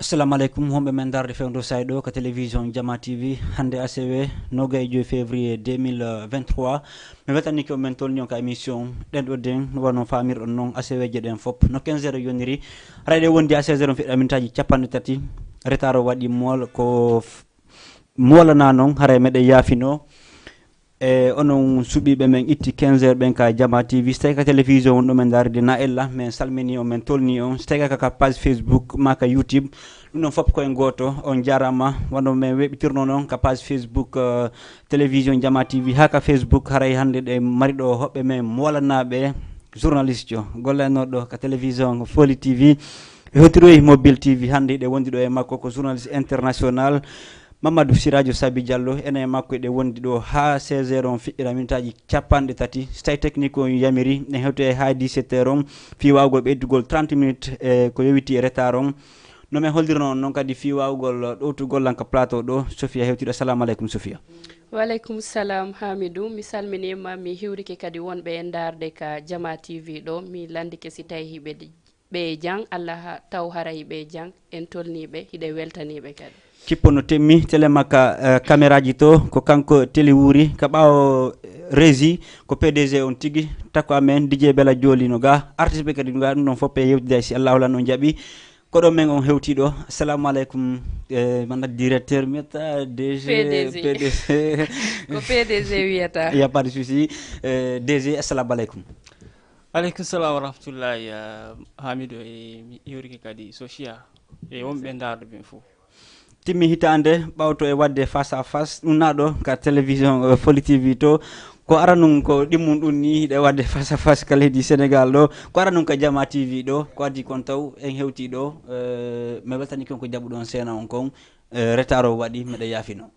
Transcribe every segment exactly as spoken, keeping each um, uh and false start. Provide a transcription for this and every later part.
Assalamu aleykum, wonɓe men ndaarde fewndo saay ɗo ka télévision Jama T V. Hannde asewe, nogay joyi février deux mille vingt-trois. Mi weltanike on, men tolni on ka émission ɗen ɗo den, no wano faamirɗon non aseweeje ɗen fop. No quinze heures yoniri, haray ɗe wondi à seize heures on fiɗɗa mintaaji capanɗe tati. Retard o waɗi mool ko f-, moolana non, haray meɗen yaafino. E onon suɓiiɓe men itti quinze heures ɓen ka Jama T V, so tawi ka télévision on ɗo men ndaarde na ella, men salmini on, men tolni on. So tawi ka, ka page Facebook ma ka YouTube, ɗum ɗon fop ko en gooto. On jaaraama. Wano men weɓitirno non ka page Facebook, euh, télévision Jama T V, haa ka Facebook, haray hannde ɗe mari ɗo hoɓɓe men moolanaaɓe journaliste jo gollanooɗo ka télévision Foli T V. Ɓe hewtiroyi Mobile T V hannde, ɗe wondi ɗo e makko ko journaliste international Mamadou Siradio Sabi Diallo, enen e makko eɗe wondi ɗo haa seize heures on fiɗɗira mintaaji capanɗe tati. So tawi technique on yamiri, en hewtoyay haa dix-sept heures on, fii waawgol ɓeydugol trente minutes e ko yowiti e retard on. No men hollirno on non kadi fii waawgol ɗowtugol lan ka plateau ɗo, Sofia hewtiɗo. Assalamu aleykum, Sofia. Waleykum salam, Hamidou. Mi salminiima, mi hiwrike kadi wonɓe e ndaarde ka Jama T V ɗo. Mi lanndike si tawi hiɓe ɓe jang, Allah ha-, taw haray ɓe jang, en tolniiɓe, hiɗe weltaniiɓe kadi. Kippo no temmi, télé makka, eh, caméraji to, ko kanko télé wuuri, ka ɓaawo, eh, régie, ko P D G on tigi, takko amen, D J Bela Jooli no ga, artiste ɓe kadi no ga, ɗum ɗon fof ɓe yewtida si Allahu lan on jaɓi. Ko ɗo men on hewtiɗo. Assalamu aleykum, eh, mana directeur, mi yetta D G, P D G. P D G. Ko P D G wiyata. Y a pas de souci. Eh, D G, assalamu aleykum. Aleykum salam wa rahmatullahi, eh, Hamidou, e mi hiwrike kadi Sofia, e wonɓe ndaarde ɓen fof. Timmi hitaande ɓawto e waɗde face à face, ɗum na ɗo ka télévision, eh, Foli T V to. Ko aranun ko ɗimmun ɗum ni, hiɗe waɗde face à face ka leydi Sénégal ɗo. Ko aranun ka Jama T V ɗo, ko addi kon taw en hewti ɗo, eh, mi weltani kon ko jaɓuɗon seena on kon, eh, retard o waɗi, meɗe yaafino.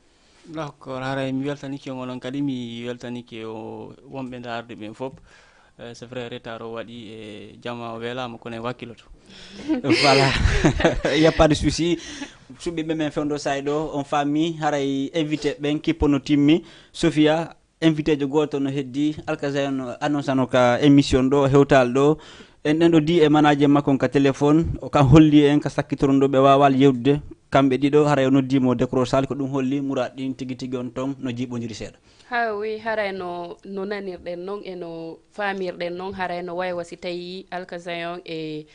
D'accord, haray mi weltanike on onon kadi, mi weltanike o wonɓe ndaarde ɓen fof. Eh, c'est vrai, retard o waɗi e jama o welama, kono en wakkiloto. Voilà. Y a pas de souci. Suɓiɓe men fewndo saay ɗo, on faami, haray invité ɓen kippo no timmi. Sofia, invité jo gooto no heddi, Alkazayon no annonce ano ka émission ɗo, hewtal ɗo. En ɗen ɗo di e manager makko on ka téléphone, o kan holli en ka sakkitoron ɗo ɓe waawal yewtude. Kamɓe ɗiɗo, haray o noddi mo décrochage, ko ɗum holli muraad ɗin tigi tigi on ton no jiɓondiri seeɗa. Ha, oui, haray no, no nanirɗen non e no faamirɗen non, haray no waywa si tawi Alkazayon e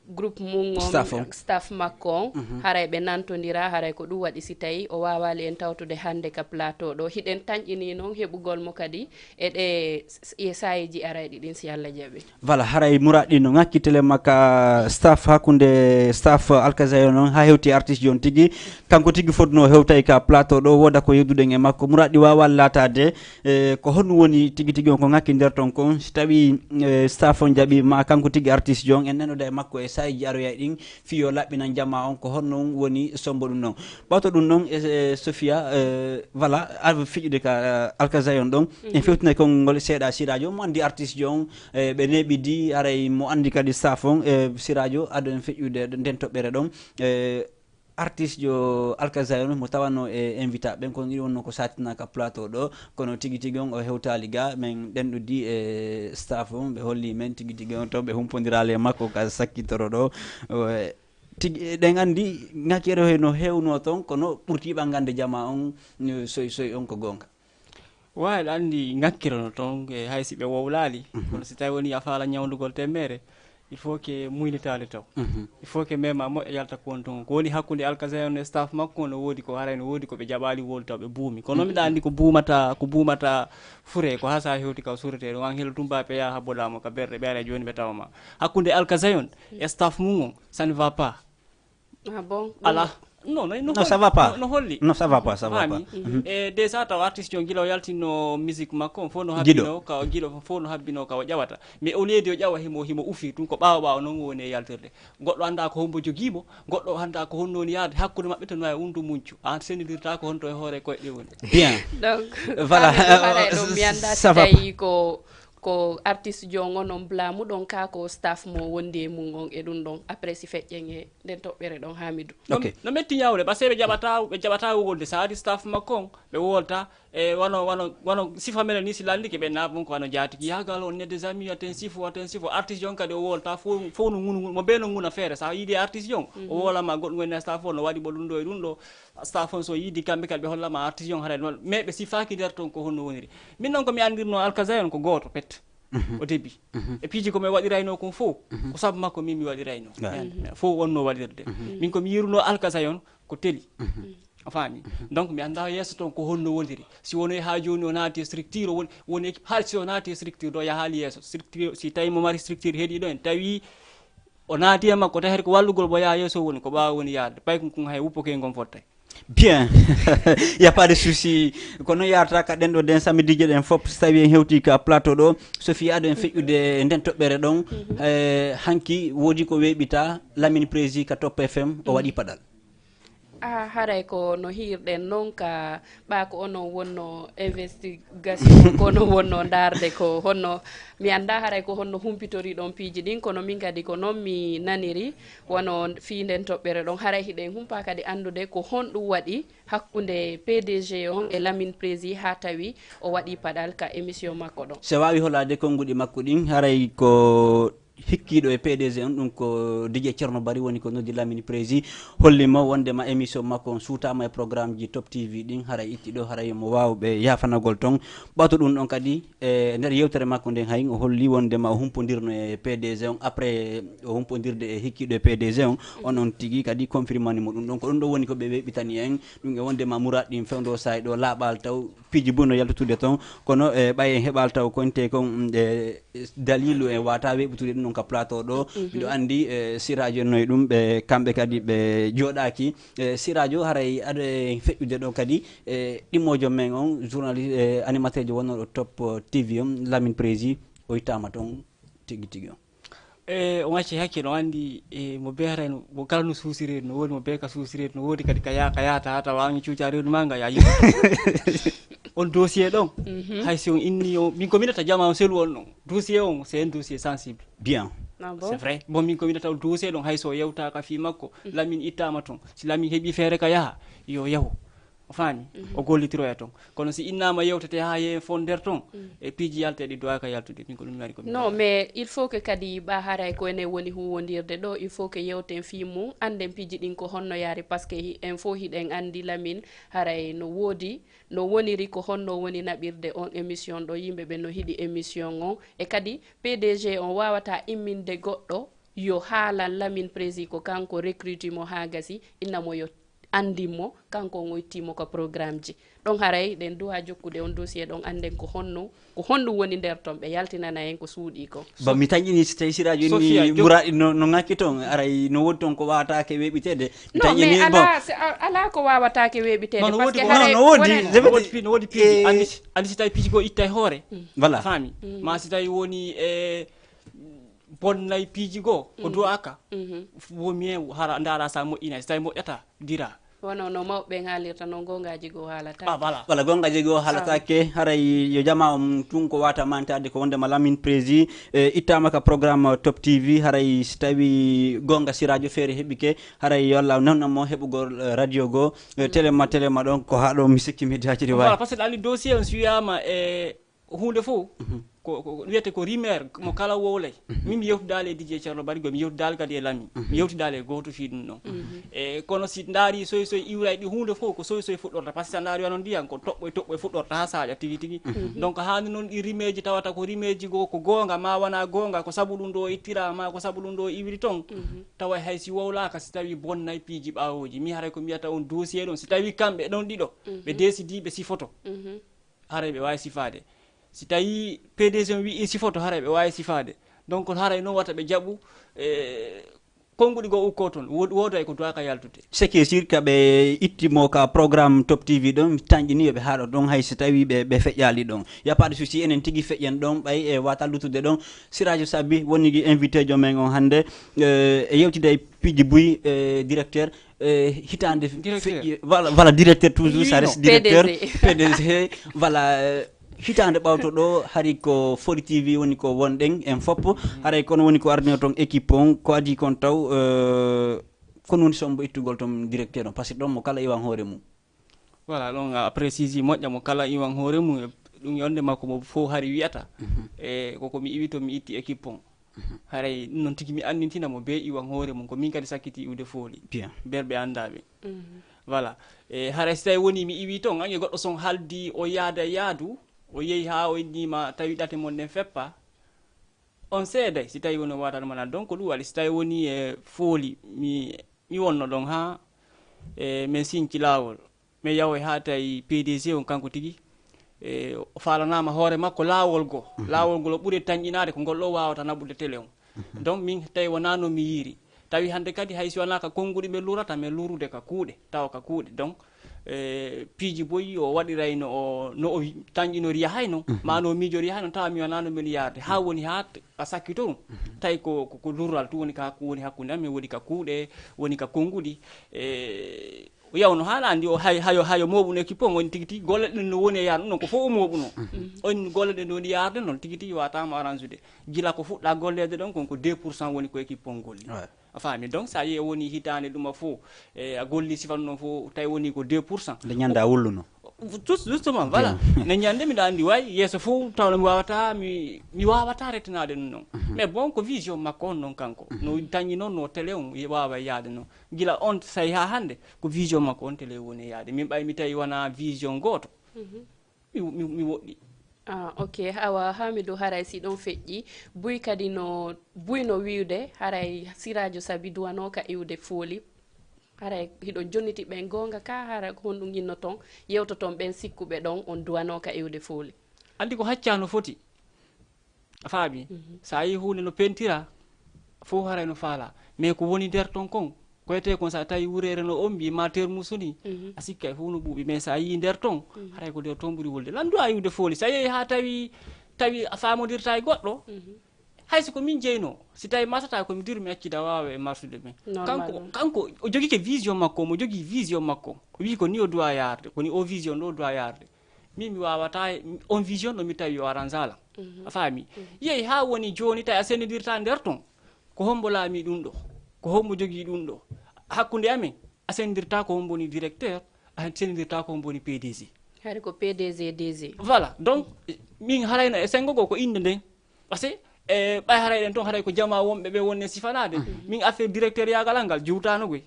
groupe mum on, staff on, staff makko on, mhm, haray ɓe nantondira, haray ko ɗum waɗi si tawi o waawali en tawtude hannde ka plateau ɗo. Hiɗen tanƴini non heɓugol mo kadi e ɗe s-, e saayeeji arayɗi ɗin, si Allah jaɓi. Voilà, haray muraad ɗin no ŋakki télé makka, staff hakkunde staff Alkazayon on, haa hewti artiste on tigi. Kanko tigi fotno hewtay ka plateau ɗo, wooda ko yewduɗen e makko. Muraad ɗi waawali laataade, e ko honno woni tigi tigi on ko ŋakki nder ton kon? Si tawi, e, staff on jaɓi ma kanko tigi artiste on, en nanoda e makko e saayeeji aroyay ɗin, fii yo laɓɓinan jama on, ko honno woni sombo ɗum non. Ɓawto ɗum non, e, e, Sofia, e, voilà, ar fiƴude ka, e, Alkazayon ɗon. En, mhm, fewtinay konngol ngol seeɗa, Siradio, mo anndi artiste on, e, ɓe neeɓidi, haray mo anndi kadi staff on, e, Siradio, ado en feƴƴude nden toɓɓere ɗon. E, artiste jo Alkazayon mo tawano e invita ɓen, kono ɗi wonno ko satina ka plateau ɗo, kono tigi tigi on o hewtali ga, men ɗenɗudi e staff on, ɓe holli men tigi tigi on to ɓe humpondirali e makko ka sakkitoro ɗo. O, e, tigi, eɗen anndi ŋakkere he no hewno ton, kono ɓurti ɓangande jama on, no soy soy on ko gonga. Wa, eɗa anndi ŋakkere no ton, e hay si ɓe wowlali, mhm, kono si tawi woni a faala ñawndugol temmere, il faut que muynitaali taw. Mhm. Il faut que mema moƴƴa yalta ko woni ton. Ko woni hakkunde Alkazayon e staff makko, no woodi ko haray, no woodi ko ɓe jaɓali wowlude taw ɓe buumi. Kono, mhm, miɗa anndi ko buumata, ko buumata fure, ko hasa hewti ka surete. Ɗum an helo tumba ɓe yaha habboɗa mo ka berɗe, ɓe ara jooni ɓe tawa ma. Hakkunde Alkazayon e staff mum on, ça ne va pas. Ah bon? Ala. Non, non, no, ça va pas. No, no holli. Non, ça va pas, ça va pas. Faami. Mhm. E déjà taw artiste on gila o yaltinno musique makko on, fof no habbino ka, gila fof no habbino ka o ƴawata. Mais au lieu de o ƴawa himo, himo ufi, ɗum ko ɓaawo ɓaawo non woni e yaltirde. Goɗɗo annda ko hombo jogii mo, goɗɗo annda ko honno woni yaade hakkunde maɓɓe, to no wawi wondu muñcu. An sendidirta ko honto e hoore koyɗe woni. Bien. Donc, voilà, haray ɗum mi annda si tawi ko ko artiste jon onon blamu ɗon ka ko staff mo wondi e mum on e ɗum ɗon après si feƴƴen e nden toɓɓere ɗon Hamidou. Ok. No metti ñawde parce que ɓe jaɓata ɓe jaɓata wowolde saadi staff makko on ɓe wolta e wano wano wano sifa menen ni si landike ɓe nabon ko wano jaatigi yagal on ne des amis aten sifo aten sifo artiste jon kadi o wolta fof fof no ngunu mo be no nguna feere sa yiide artiste jon o wolama goɗɗum en staff on no waɗi ɓo ɗum ɗo e ɗum ɗo staff on so yiidi kamɓe kadi ɓe hollama artiste jon haray noon mais ɓe sifaki nder toon ko honno woniri min noon ko mi andirno alkazayon ko gooto pet o debi e piiji ko mi waɗirayno kon fof ko sabu makko min mi waɗirayno fof wonno waɗirde min ko mi yiruno alkazayon ko teli a faami donc mi annda yeeso toon ko honno woniri si wonoy ha joni o naati e structure o woni woni équipe haali si o naati e structure ɗo yahaali yeeso structure si tawi mo mari structure heeɗiɗo en tawi o naati e makko tawi ko wallugol mo yaha yeeso woni ko ɓawa woni yaade pay kun kun hay wuppoke ngon fottay Bien, il n'y a pas de souci. Kono yarata ka ɗen ɗo den samedi je ɗen fop so tawi en hewti ka plateau ɗo so fi aɗo en feƴƴude nden toɓɓere ɗon eh, hanki woodi ko weɓita Lamine Prési ka Top F M o waɗi paɗal. Ah, haray ko no hiirɗen noon ka ɓa ko onon wonno investigation ko onon wonno ndaarde ko honno mi annda haray ko honno humpitori ɗon piiji ɗin kono min kadi ko noon mi naniri wano fii nden toɓɓere ɗon haray hiɗen humpa kadi anndude ko honɗum waɗi hakkunde P D G on e Lamine Prési haa tawi o waɗi paɗal ka émission makko ɗon. Si a waawi holaade konnguɗi makko ɗin haray ko hikkiiɗo e P D G on ɗum ko D J Ceerno Bari woni ko noddi Lamine Prési holli mo wondema émission makko on suutaama e programme ji Top T V ɗin haray itti ɗo haray mo waaw ɓe yaafanagol ton ɓaato ɗum ɗon kadi e nder yewtere makko nden hay o holli wondema o humpondirno e P D G on après o humpondirde e hikkiiɗo e P D G on on on tigi kadi confirmani mo ɗum ɗon ko ɗum ɗon woni ko ɓe weɓɓitani en ɗum e wondema muraad ɗin fewndo saay ɗo laaɓal taw piiji buy no yaltutude toon kono e ɓay en heɓal taw konte kon e dalilu e wata weɓɓitude ɗum ɗon ka plateau ɗo miɗo andi e sirajo noye ɗum ɓe kamɓe kadi ɓe joɗaki e sirajo haray aɗa e feƴƴude ɗo kadi e ɗimmojo men on journaliste e animateur jo wonnoɗo Top T V on Lamine Prési o ittama toon tigi tigi on e on acci hakkil on anndi e mo be hara en mo kala no suusirede no woodi mo be ka suusirede no woodi kadi ka yaha ka yahata ha tawa an cuuca reedu ma nga ya yiɗi on dossier ɗon hay si on inni o min ko minata jama on selu on ɗon dossier on c'est un dossier sensible bien c'est vrai bon min ko minata on dossier ɗon hay so yewtaka fii makko lamin ittama ton si lamin heɓi feere ka yaha yo yahu o faami o gollitiroya toon kono si innama yewtete ha yehe fon nder toon e piiji yalteɗi duwaka yaltude min ko ɗum mari ko non mais il faut que kadi ɓa haray ko enen woni huwondirde ɗo il faut que yewten fii mum annden piiji ɗin ko honno yaari par ce que en fof hiɗen anndi lamin haray no woodi no woniri ko honno woni naɓirde on émission ɗo yimɓe ɓe no hiɗi émission on e kadi P D G on wawata imminde goɗɗo yo haalan lamin prési ko kanko recruti mo ha gasi inna mo yo anndin mo kanko on o itti mo ko programme ji ɗon haray ɗen duwa jokkude on dossier ɗon annden ko honno ko honɗum woni nder ton ɓe yaltinana en ko suuɗi ko ba mi taƴini si tawi sirajo inni muraɗi no no ŋakki toon aray no woodi toon ko wawatake weɓitede mi non mais taƴini bon ala si- a- ala ko wawatake weɓitede non no parce woodi que ko- haray non no woodi wona- je veux no woodi dire- pi- no woodi piiji andi si- andi si tawi piiji goo itta e hoore voilà faami ma si tawi woni e bonnay piiji goo ko duwaka vaut mieux hara ndaara sa moƴƴinay so tawi moƴƴata dira wano no mawɓe ɓen haalirta noon goongaaji goo haalata ah, voilà. Voilà goongaaji goo haalatake haray yo jama on tun ko wata mantade ko wondema lamin prési e ittama ka programme top tv haray si tawi goonga si radio feere heɓike haray yo allah newnan mo heɓugol eh, radio goo eh, télé ma télé ma ɗon ko haɗo mi sikki mi daciri voilà wawi parce que ɗali dossier on si wiyama e huunde fof ko ko- ko wiyete ko rimer mo kala wowlay min mi yewtidaali e dj ceerno bari go mi yewtidaali kadi e lami mi yewtidaali e gooto fii ɗum ɗon e kono si ndaari soy soy iwray ɗi huunde fof ko soy soy fuɗɗorta par ce que sa ndaari wano ndiyan ko toɓɓo e toɓɓo e fuɗɗorta ha saaƴa tigi tigi donc haani noon ɗi rimeeji tawata ko rimeeji goo ko goonga ma wona goonga ko sabu ɗum ɗo ittira ma ko sabu ɗum ɗo iwri toon tawa hay si wowlaaka si tawi bonnay piiji ɓaawooji mi haray ko mbiyata on dossier ɗon si tawi kamɓe ɗon ɗiɗo ɓe décidi ɓe sifoto haray ɓe waawi sifaade si tawii P D G on wiyi sifoto haray ɓe waawi sifaade donc haray noon wata ɓe jaɓu e konnguɗi goo ukkoo toon wooda e ko duwaaka yaltude ce qui est sûr ka ɓe itti mo ka programme top tv ɗon tanƴini yo ɓe haaɗo ɗon hay so tawii ɓe ɓe feƴƴaali ɗon y a pas de souci enen tigi feƴƴen ɗon ɓay e wata lutude ɗon sirajo sabbi woni gi invité jo men on hannde e yewtide e piiji buy e directeur e hitaande feƴƴi voilà voilà directeur toujours ça reste directeur pdg voilà Hitaande ɓawto ɗo, hari ko Fori T V woni ko wonɗen en fop. Haray kono woni ko ardino toon équipe on, ko adii kon taw, euh, kono woni sombo ittugol toon directeur on, parce que ɗon mo kala iwan hoore mum. Voilà, ɗon a précise moƴƴa, mo kala iwan hoore mum, e ɗum yonde makko mo fof hari wiyata. E koko mi iwi to mi itti équipe on. Haray ɗum noon tigi mi anndintina mo be iwan hoore mum, ko min kadi sakkiti iwde fooli. Bien. Berɓe anndaa ɓe. Voilà. E haray si tawi woni mi iwi toon, ange goɗɗo son haldi o yaada yaadu, o yehi haa o innima tawi ɗate mon ɗen feppa. On seeday, si tawi woni o waatan mana, donc ɗum waɗi, si tawi woni e fooli, mi, mi wonno ɗon haa, e, min sinci laawol. Mi yahoy haa tawi P D G on kanko tigi, e, o faalanaama hoore makko laawol go. Laawol ngol o ɓuri tanƴinaade ko ngol ɗo waawata naɓude télé on. Donc min tawi wonaa no mi yiiri. Tawi hannde kadi hay si wonaa ka konnguɗi min lurata, min lurude ka kuuɗe, tawa ka kuuɗe. Donc, e, piiji boyi o waɗiray no o, no o tanƴinori yahay non, ma no o miijori yahay non, tawa mi wonaa no min yaarde. Haa woni haa t-, a sakkito ɗum. Tawi ko, ko, ko lurral tun woni ka, ko woni hakkunde amen, woni ka kuuɗe, woni ka konnguɗi. E, o yawno haala anndi o hay, hayo, hayo mooɓuno équipe on, woni tigi tigi golle ɗen no woni e yaarde ɗum non, ko fof o mooɓuno. On golle ɗen no woni yaarde non, tigi tigi waataama aransude. Gila ko fuɗɗa golleede ɗon kon ko deux pour cent woni ko équipe on golli. Ouais. A faami? Donc, so a yii woni hitaande ɗum a fof, e, a golli sifa ɗum ɗon fof, tawi woni ko deux pour cent. Nde ñande a wulluno. Tout, justement, voilà. Bien. Nde ñande miɗo anndi way, yeeso fof tawno mi waawata, mi, mi waawata rettinaade ɗum non. Mais bon, ko vision makko on non kanko. No dañi noon, no télé on waawa yaade noon. Gila on tawi haa hannde, ko vision makko on télé woni yaade. Min ɓay mi tawi wona vision gooto. Mi, mi, mi woɗɗi. Ah, ok. Awa, Hamidou, haray si ɗon feƴƴi, buy kadi no, buy no wiwde, haray Sirajo Sabi duwanooka iwde fooli. Haray hiɗon jonniti ɓen goonga ka, hara ko honɗum innoton, yewtoton ɓen sikkuɓe ɗon on duwanooka iwde fooli. Anndi ko hacca no foti. A faami? So a yii huunde no pentira, fof haray no faala. Mais ko woni nder ton kon, ko wiyetee kon so a tawi wureere no ombi, ma termusu ni, a sikka e fof no ɓuuɓi. Mais so a yii nder ton, haray ko nder ton ɓuri wulde. Lan duwaa iwde fooli. So a yehi haa tawi, tawi a faamondirta e goɗɗo, hay so ko min jeyno, si tawi masata ko mi duru mi accida waawa e marsude men. Kanko, kanko, o jogike vision makko, mo jogi vision makko. O wii ko ni o duwaa yaarde, ko ni o vision ɗo o duwaa yaarde. Min mi waawata, on vision ɗo mi tawi o aran sala. A faami? Yehi haa woni jooni tawi a sendidirta nder ton. Ko hombo laami ɗum ɗo? Ko hombo jogii ɗum ɗo? Hakkunde amen, a sendirta ko hombo woni directeur, a sendirta ko hombo woni P D G. Hari ko P D G, D G. Voilà, donc, min harayno e sengo goo ko innde nden. Parce que, e, ɓay haray ɗen ton, haray ko jamaa wonɓe ɓe wonne sifanaade. Min affaire directeur yaagal ngal juutaano goy.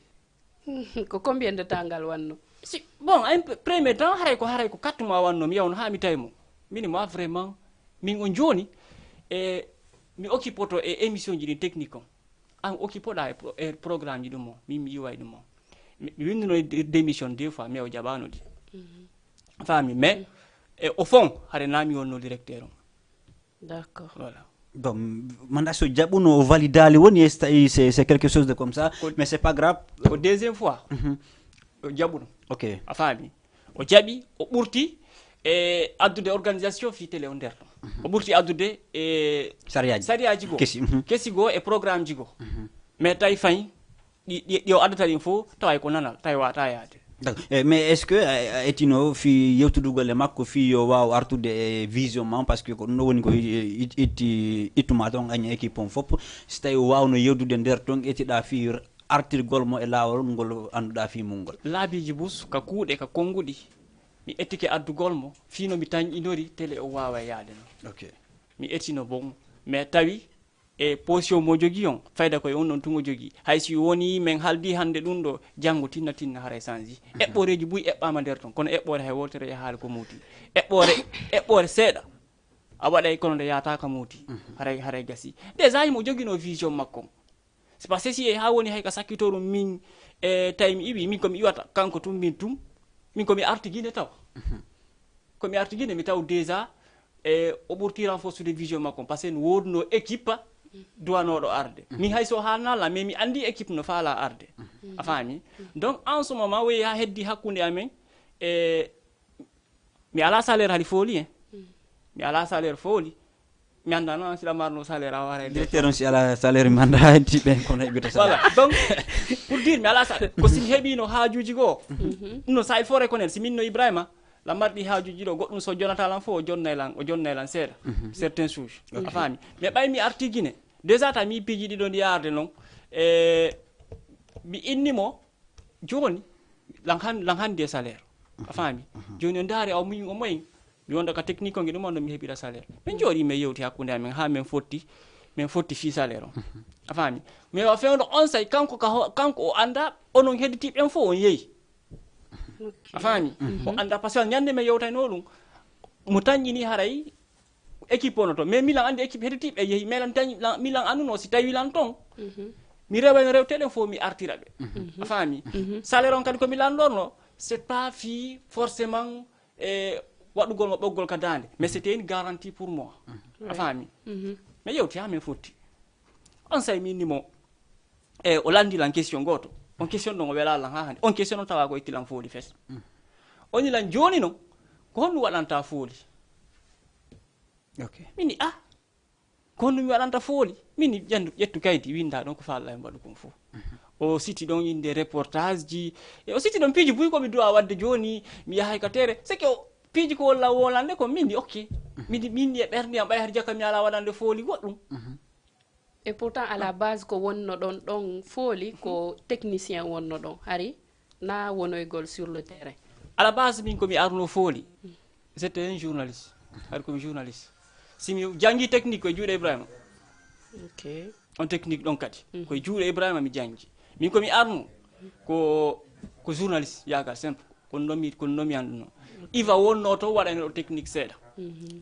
Ko combien de temps ngal wanno? Si, bon, en pre-, premier temps, haray ko, haray ko quatre mois wanno, mi yawno haa mi tawi mo. Mini ma vraiment, min on jooni, e, mi occupoto e émission ji ɗin technique on. An occupoɗa e pro-, e programme ji ɗum o, min mi iway ɗum o. Mi, mi winndino de-, démission deux fois, mais o jaɓano ɗi. Faami, mais, e, au fond, haray na mi wonno directeur on. D'accord. Voilà. Bon, manda so jaɓuno o validali woni, e so tawi c'est, c'est quelque chose de comme ça, mais c'est pas grave. Ko deuxième fois. O jaɓuno. Ok. A faami? O jaɓi, o ɓurti e addude organisation fii télé o nder ɗon. O ɓurti addude e sariyaaji, sariyaaji goo. Kesi, mhm. Kesi goo e programme ji goo. Mais tawi fayi, ɗi, ɗi, ɗi o addata ɗin fof, tawa ko nanal, tawi wata yaade. D'accord. Eh, mais est-ce que a, a etino fii yewtudugol e makko fii yo waaw artude e vision ma, parce que ko ɗum ɗo woni ko i-, i-, itti, ittuma toon aña équipe on fof, si tawi o waawno yewtude nder toon, ettiɗa fii artirgol mo e laawol ngol annduɗa fii mum ngol? Laabiiji bus, ka kuuɗe, ka konnguɗi, mi ettike addugol mo, fii no mi tanƴinori télé o waawa yaade noon. Ok. Mi etino bon, mais tawi e position mo jogii on, fayda ko e on ɗon tun o jogii. Hay si woni men haldi hannde ɗum ɗo, janngo tinna tinna haray sanji. Eɓɓooreeji buy eɓɓaama nder ton, kono eɓɓoore hay wootere yahaali ko muuti. Eɓɓoore, eɓɓoore seeɗa, a waɗay kono nde yaataaka muuti. Haray, haray gasi. Déjà himo joginoo vision makko. C'est parce que si yehi haa woni hay ka sakkitoo ɗum min, e, tawi mi iwi, min ko mi iwata, kanko tun, min tun, min ko mi arti Gine taw. Ko mi arti Gine, mi taw déjà, e, o ɓurti renforcer de vision makko, parce que no woodunoo équipe duwanooɗo arde. Min hay so haalnaa lan, mais mi anndi équipe no faalaa arde. A faami? Donc, en ce moment, o yehi haa heddi hakkunde amen, e, mi alaa salaire hali fooli, hein. Mi alaa salaire fooli. Mi anndaa noon si ɗa marno salaire a waray. Directeur on si alaa salaire mi anndaa heddi ɓen kono heɓirta salaire. Voilà. Donc, pour dire mi alaa salaire. Ko si mi heɓiino haajuuji goo. Ɗum no sahil fo reconnaître. Si min no Ibrahima, Lan marɗi haajuji ɗo, goɗɗum so jonnata lan fof, o jonnay lan, o jonnay lan seeɗa. Certaines choses. A faami? Mais ɓay mi arti Guinée, déjà ta mi piiji ɗiɗo ndi yaarde non, e mi inni mo, jooni, lan han-, lan handi e salaire. A faami? Jooni o ndaari aw muñum o moyen. Mi wonda ka technique on, ɗum on ɗo mi heɓira salaire. Min jooɗi, mi yewti hakkunde amen, ha min fotti, min fotti fii salaire on. A faami? Mais o fewndo on say, kanko ka ho-, kanko o anda, onon hedditiiɓe ɓen fof on yehi. A faami? O anda, parce que ñande mi yewtayno ɗum, mo tanƴini haray équipe ono to. Mais milan andi équipe hedditiiɓe yehi, mais lan tañ-, lan, milan anduno si tawi lan ton. Mi rewayno rewte ɗen fof mi artira ɓe. A faami? Salaire on kadi ko mi lanɗorno, c'est pas fii forcément, e waɗugol mo ɓoggol ka daande. Mais c'était une garantie pour moi. A faami? Mi yewti ha min fotti. On say mi inni mo, e o landi lan question gooto. On question ɗon o wela lan ha hande. On question on tawa ko itti lan fooli fes. O ni lan jooni non, ko honɗum waɗanta fooli? Ok. Min ni, ah, ko honɗum mi waɗanta fooli? Min ni, ƴandu, ƴettu kaydi, winda ɗon ko faalɗa e mbaɗu kon fof. O siti ɗon inde reportage ji. E o siti ɗon piiji buy ko mi duwa waɗde jooni, mi yahay ka tere. C'est que o piiji ko walla wolande ko min ni, ok. Min ni, min ni e ɓernde am, ɓay har jaka mi ala waɗande fooli goɗɗum. Et pourtant, à la base, ko wonno ɗon, ɗon fooli, ko technicien wonno ɗon. Hari na wonoygol sur le terrain. À la base, min ko mi arno fooli. C'était un journaliste. Hari ko mi journaliste. Si mi jangi technique ko e juuɗe Ibrahima. Ok. On technique ɗon kadi. Ko e juuɗe Ibrahima mi jangi. Min ko mi arno ko, ko journaliste, yaga simple. Ko nomi, ko nomi anduno. Iva wonno to waɗayno ɗo technique seeɗa.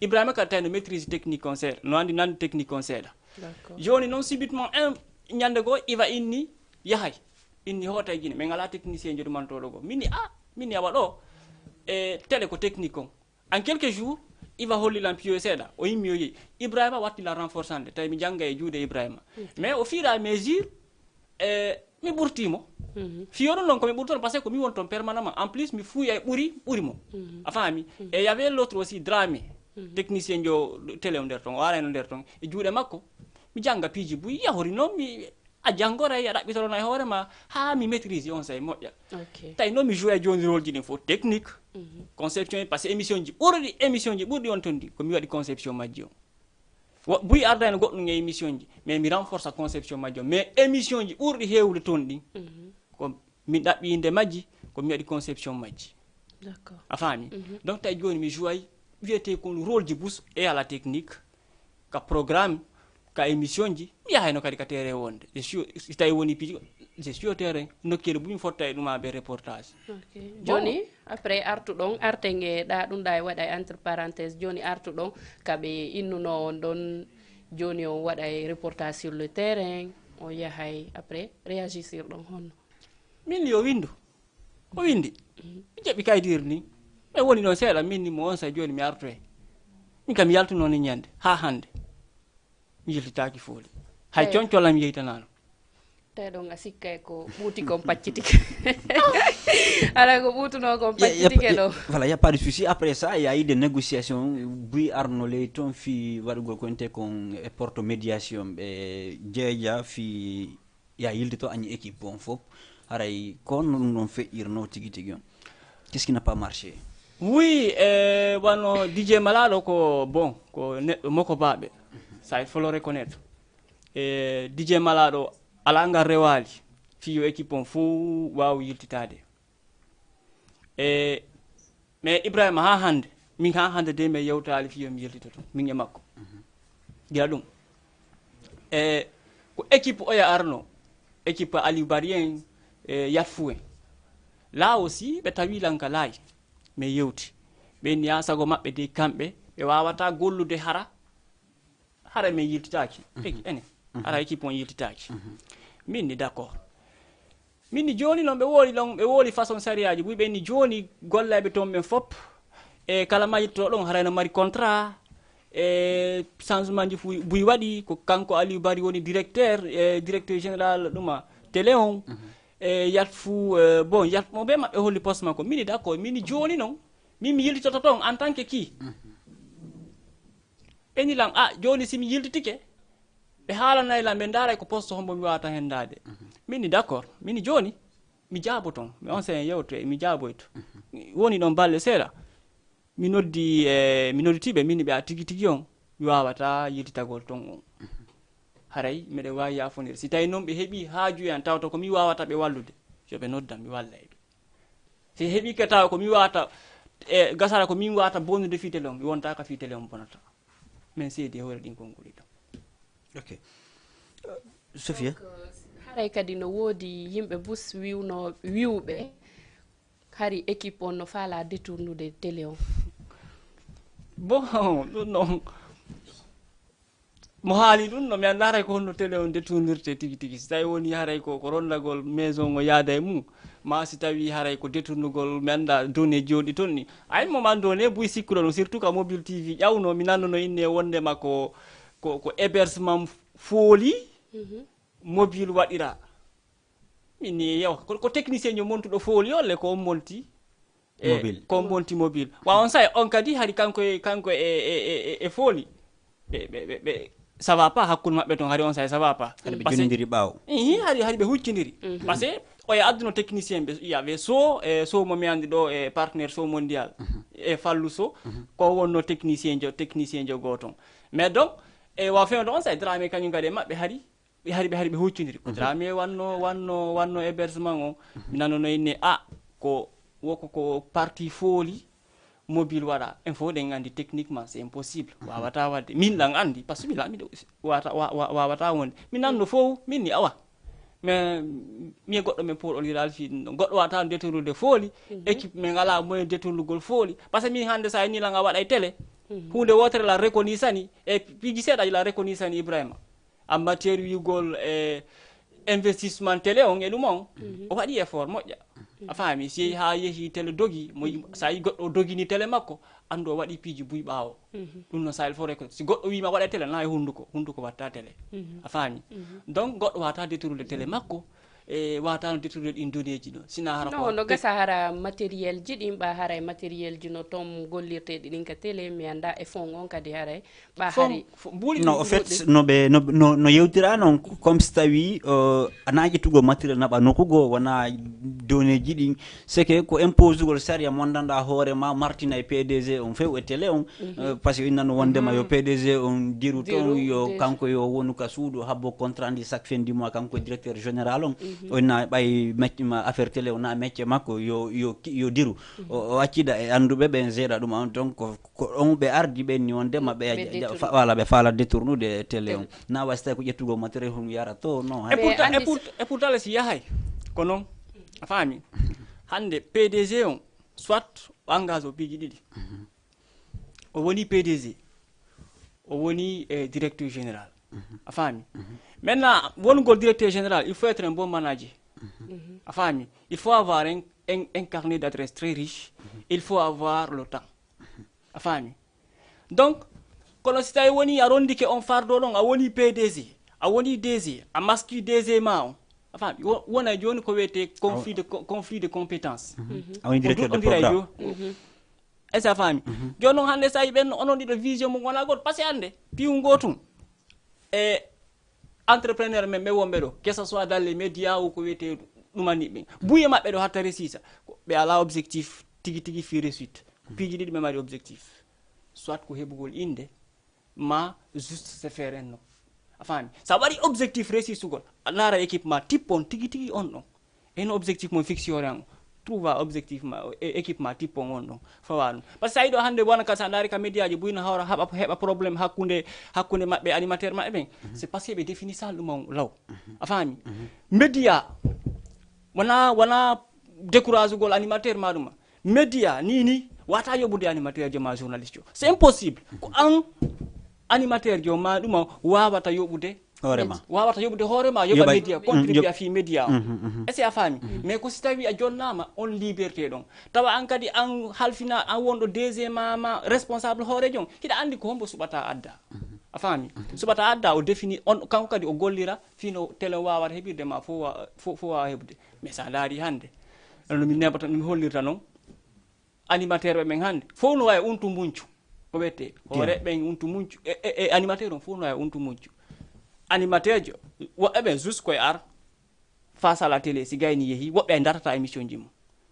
Ibrahima kadi tawi no maîtrise technique on seeɗa. No andi nandi technique on seeɗa. D'accord. Jooni noon subitement un ñande goo Iva inni yahay. Inni hoota e Guinée. Min ngalaa technicien jodumantoɗo goo. Min ni, ah, min ni awa ɗo. E télé ko technique on. En quelques jours, Iva holli lan piyo seeɗa. O yimmi o yehi. Ibrahima watti lan renforçande. Tawi mi jannga e juuɗe Ibrahima. Mais au fur et à mesure, e mi ɓurti mo. Fiyo ɗum noon ko mi ɓurtono, parce que ko mi won toon permanemment. En plus, mi fuuya e ɓuri, ɓuri mo. A faami? E y avait l'autre aussi, Dramé. Technicien jo télé o nder toon, o arayno nder toon. E juuɗe makko, mi jannga piiji buy, yahori noon, mi, a janngoray, a ɗaɓɓitorona e hoore ma, haa mi maîtrise on say moƴƴa. Ok. Tawi noon mi joué jooni rôle ji ɗin fof, technique, conception, parce que émission ji ɓurɗi, émission ji ɓurɗi on toon ɗi, ko mi waɗi conception majji on. Wo-, buy ardayno goɗɗum e émission ji, mais mi renforce conception majji on. Mais émission ji ɓurɗi heewde toon ɗin, ko min ɗaɓɓi innde majji, ko mi waɗi conception majji. D'accord. A faami? Donc, tawi jooni mi jouay wiyetee kon rôle ji bus et à la technique, ka programme, ka émission ji, mi yahayno kadi ka terrain wonde. Je suis, si tawi woni piiji, je suis au terrain, nokkeeli buy mi fotta e ɗum a ɓe reportage. Ok. Bon. Jooni, après artuɗon, arten e ɗa ɗum ɗa e waɗa e entre parenthèse, jooni artuɗon, ka ɓe innuno on ɗon, jooni on waɗa e reportage sur le terrain, on yahay, après, réagissirɗon honno? Min yo windu. O windi. Mi jaɓi kaydiiri ndin. Mi woni ɗon seeɗa, min ni mo on sa jooni mi artoye. Min kam mi yaltuno ni ñande, haa hannde. Mi yiltitaaki fooli. Hay concolam yeytanaano. Tawi ɗon a sikka e ko ɓuuti kon paccitike. Ala ko ɓuutuno kon paccitike ɗo. Voilà, y a pas de souci. Après ça, y a eu des négociations. Buy arno ley toon fi waɗugol ko ente kon e porte médiation ɓe jeeja fi ya yilde to añi équipe on fof. Haray ko honno ɗum ɗon feƴƴirno tigi tigi on? Qu'est-ce qui n'a pas marché? Oui, e wano D J Malaɗo ko bon, ko neɗɗo moko baɓe. Ça, il faut le reconnaître. E D J Malaɗo ala ngal rewali fi yo équipe on fof waw yiltitade. E mais Ibrahima, ha hande, min ha hande de mi yewtali fi yo mi yiltitoto min e makko. Gila ɗum, e ko équipe oya arno, équipe Aliou Bari en, e Yatfou en. Là aussi ɓe tawi lan ka laayi, mais yewti ɓe ni a sago maɓɓe de kamɓe ɓe wawata gollude hara hara min yiltitaaki. Ene hara équipe on yiltitaaki. Min ni d'accord. Min ni jooni noon ɓe wooli ɗon, ɓe wooli façon sariyaaji buy, ɓe ni jooni gollayɓe toon ɓen fof, e kala majjitto ɗon harayno mari contrat, e changement ji fu-, buy waɗi, ko kanko Aliou Bari woni directeur, e directeur général ɗuma télé on. E Yatfou, e bon, Yatfou mo ɓe maɓɓe holli poste makko. Min ni d'accord, min ni jooni noon, min mi yiltitoto toon en tant que qui? Ɓe ni lan, a jooni si mi yiltitike, ɓe haalanay lan, ɓe ndaaray ko poste hombo mi wawata hen ndaade. Min ni d'accord, min ni jooni mi jaabo toon, mi on sen yewte, mi jaaboyto. Woni ɗon balɗe seeɗa, Mi noddi e mi nodditiiɓe min ɓe a tigi tigi on mi waawata yiltitagol ton on. Haray miɗen waawi yaafondir. Si tawi noon ɓe heɓii haaju e an tawata ko min waawata ɓe wallude, yo ɓe noddan mi walla e ɓe. Si heɓii ke tawa ko min waawata e gasara ko min waawata bonnude fii télé on, mi wontaaka fii télé on bonata. Min seedi e hoore ɗin konnguli ɗon. Ok. Sofia. Haray kadi no woodi yimɓe bus wiwno wiwɓe hari équipe on no faalaa détournude télé on. Bon, ɗum noon mo haali ɗum no mi annda haray ko honno télé on détournirte tigi tigi, si tawi woni haray ko ko rondagol maison o yaada e mum, ma si tawi haray ko détournugol mi annda donné jooɗi toon ni. Ay mo man donné buy sikkuɗo ɗum, surtout ka mobile tv ƴawno mi nannono inne wondema ko ko ko hébergement fooli mobile waɗira. Min ni yaw ko, ko technicien jo montuɗo fooli olle ko on monti e Mobile. Ko on monti mobile wa on say on kadi hari kanko e kanko e e, e, e, e fooli ɓe ɓe ɓe ɓe ça va pas hakkunde maɓɓe toon hari on say ça va pas. Haɗa ɓe Parce que- jondiri ɓaawo. Ihi, hari hari ɓe huccindiri. Parce que oya adduno technicien ɓe il y avait so e so mo mi andi ɗo e partenaire so mondial e fallu so ko wonno technicien jo technicien jo goton. Mais donc e wa fewndo on say drame kañum kadi e maɓɓe hari ɓe hari ɓe hari ɓe huccindiri ko drame wanno wanno wanno hébergement o. Mi nanono inne a ko woko ko parti fooli mobile waɗa en fof ɗen andi techniquement c'est impossible wawata wadde min ɗan andi par ce que mi laamiɗo wata wa- wa- wawata wonde mi nanno fof min ni awa mais mi e goɗɗo men pour oliral fi ɗum ɗon goɗɗo wata détournude fooli équipe men ala moyen détournugol fooli par ce que min hande sa ni lan a waɗa e télé hunde wotere la reconnaissani e piiji seeɗaji la reconnaissani ibrahima en matière wiugol e investissement télé on e ɗum on o waɗi effort moƴƴa a faami si yehi ha yehi télé dogi mo sa yi goɗɗo o dogini télé makko andu o waɗi piiji buy ɓaawo ɗum no sahil fof rek si goɗɗo wima waɗa télé na e hunduko hunduko watta télé a faami donc goɗɗo wata détournude télé makko e watano détournude ɗin donné ji ɗo sina hara No ko no gasa hara matériel ji ɗin ɓa haray matériel ji no tom gollirteɗi ɗin ka télé mi anda e fon on kadi haray ɓa hari mbuuli Non, en fait, no ɓe no no no yewtira noon comme si tawi euh, ana ƴettugo matériel naɓa nokkugo wona donné ji ɗin c'est que ko imposugol saria mondanɗa hoore ma martina e pdg on few e télé on euh, parce que innano wondema yo pdg on diru toon Diru, yo diru. Kanko yo wonu ka suudu habbo contrat ndi chaque fin du mois kanko directeur général on o inna ɓay mecce ma affaire télé o na mecce makko yo yo ki- yo diru o o accida e annduɓe ɓen seeɗa ɗum on donc ko ko on ɓe ardi ɓen ni wondema ɓe Ɓe détourne. fa- voilà ɓe faala détournude e télé on na wasi tawi ko ƴettugol matériel hum yara to non e Mais pourtant andi e pourtant- e pourtant si yahay ko noon a faami hande pdg on soit o engage o piiji ɗiɗi o woni pdg o woni e directeur général a faami maintenant wonugol directeur général il faut être un bon manager a faami il faut avoir un, un, un carnet d'adresse très riche il faut avoir le temps a faami donc kono si tawi woni a rondike on fardo ɗon a woni pdg a woni dg a maski dg ma on a faami wo- wona joni ko wiyete conflit de co- conflit de compétence a woni directeur de Ko ɗum on programme joni est ce que a faami joni noon hannde so tawi ɓen onon ɗiɗo vision mum wona goto parce que hannde piwu gotum e entrepreneur men ɓe wonɓe ɗo que ce soit dans les médias ou ko wiyete ɗumani ɓe buye maɓɓe ɗo hattare sisa ɓe ala objectif tigi tigi fi réussite piiji ɗiɗi ɓe mari objectif soit ko heɓugol inde ma juste se faire en no a faami sa waɗi objectif réussisugol a laara équipe ma tippon tigi tigi on ɗon eno objectif mo fixi hoore an trouva objectif ma e- équipe ma tippon on ɗon fawa ɗum par ce que sa yiɗo hannde wona ka sa ndaari ka média ji buyno hawra haɓa heɓa problème hakkunde hakkunde maɓɓe animateur maɓɓe ɓen c'est parce que ɓe définissani ɗum on law a faami média wona wona découragugol animateur ma ɗuma média ni ni wata yoɓude animateur jo ma journaliste jo c'est impossible ko an animateur jo ma ɗuma wawata yoɓude Hoore ma. Wawata yoɓude hoore ma yoɓa Yoɓa- média mm, contribuer yoɓ- a fi média o est ce que a faami mais ko si tawi a jonnama on liberté ɗon tawa an kadi an halfina an wonɗo dg ma ma responsable hoorejo on hiɗa andi ko hombo suɓata adda a faami suɓata adda o défini on kanko kadi o gollira fino télé wawata heɓirde ma fo wa- fo fo wawa heɓude mais sa ndaari hannde no min neɓata no mi hollirta noon animateur ɓe ɓen hannde fof no wawi untu muncu ko wiyete hoore ɓen untu muncu e, e, e animateur on fof no wawi untu muncu animateur jo woɓɓe ɓen juste koye ar face à la télé si gayni yeehi woɓɓe ay dartata émission ji mum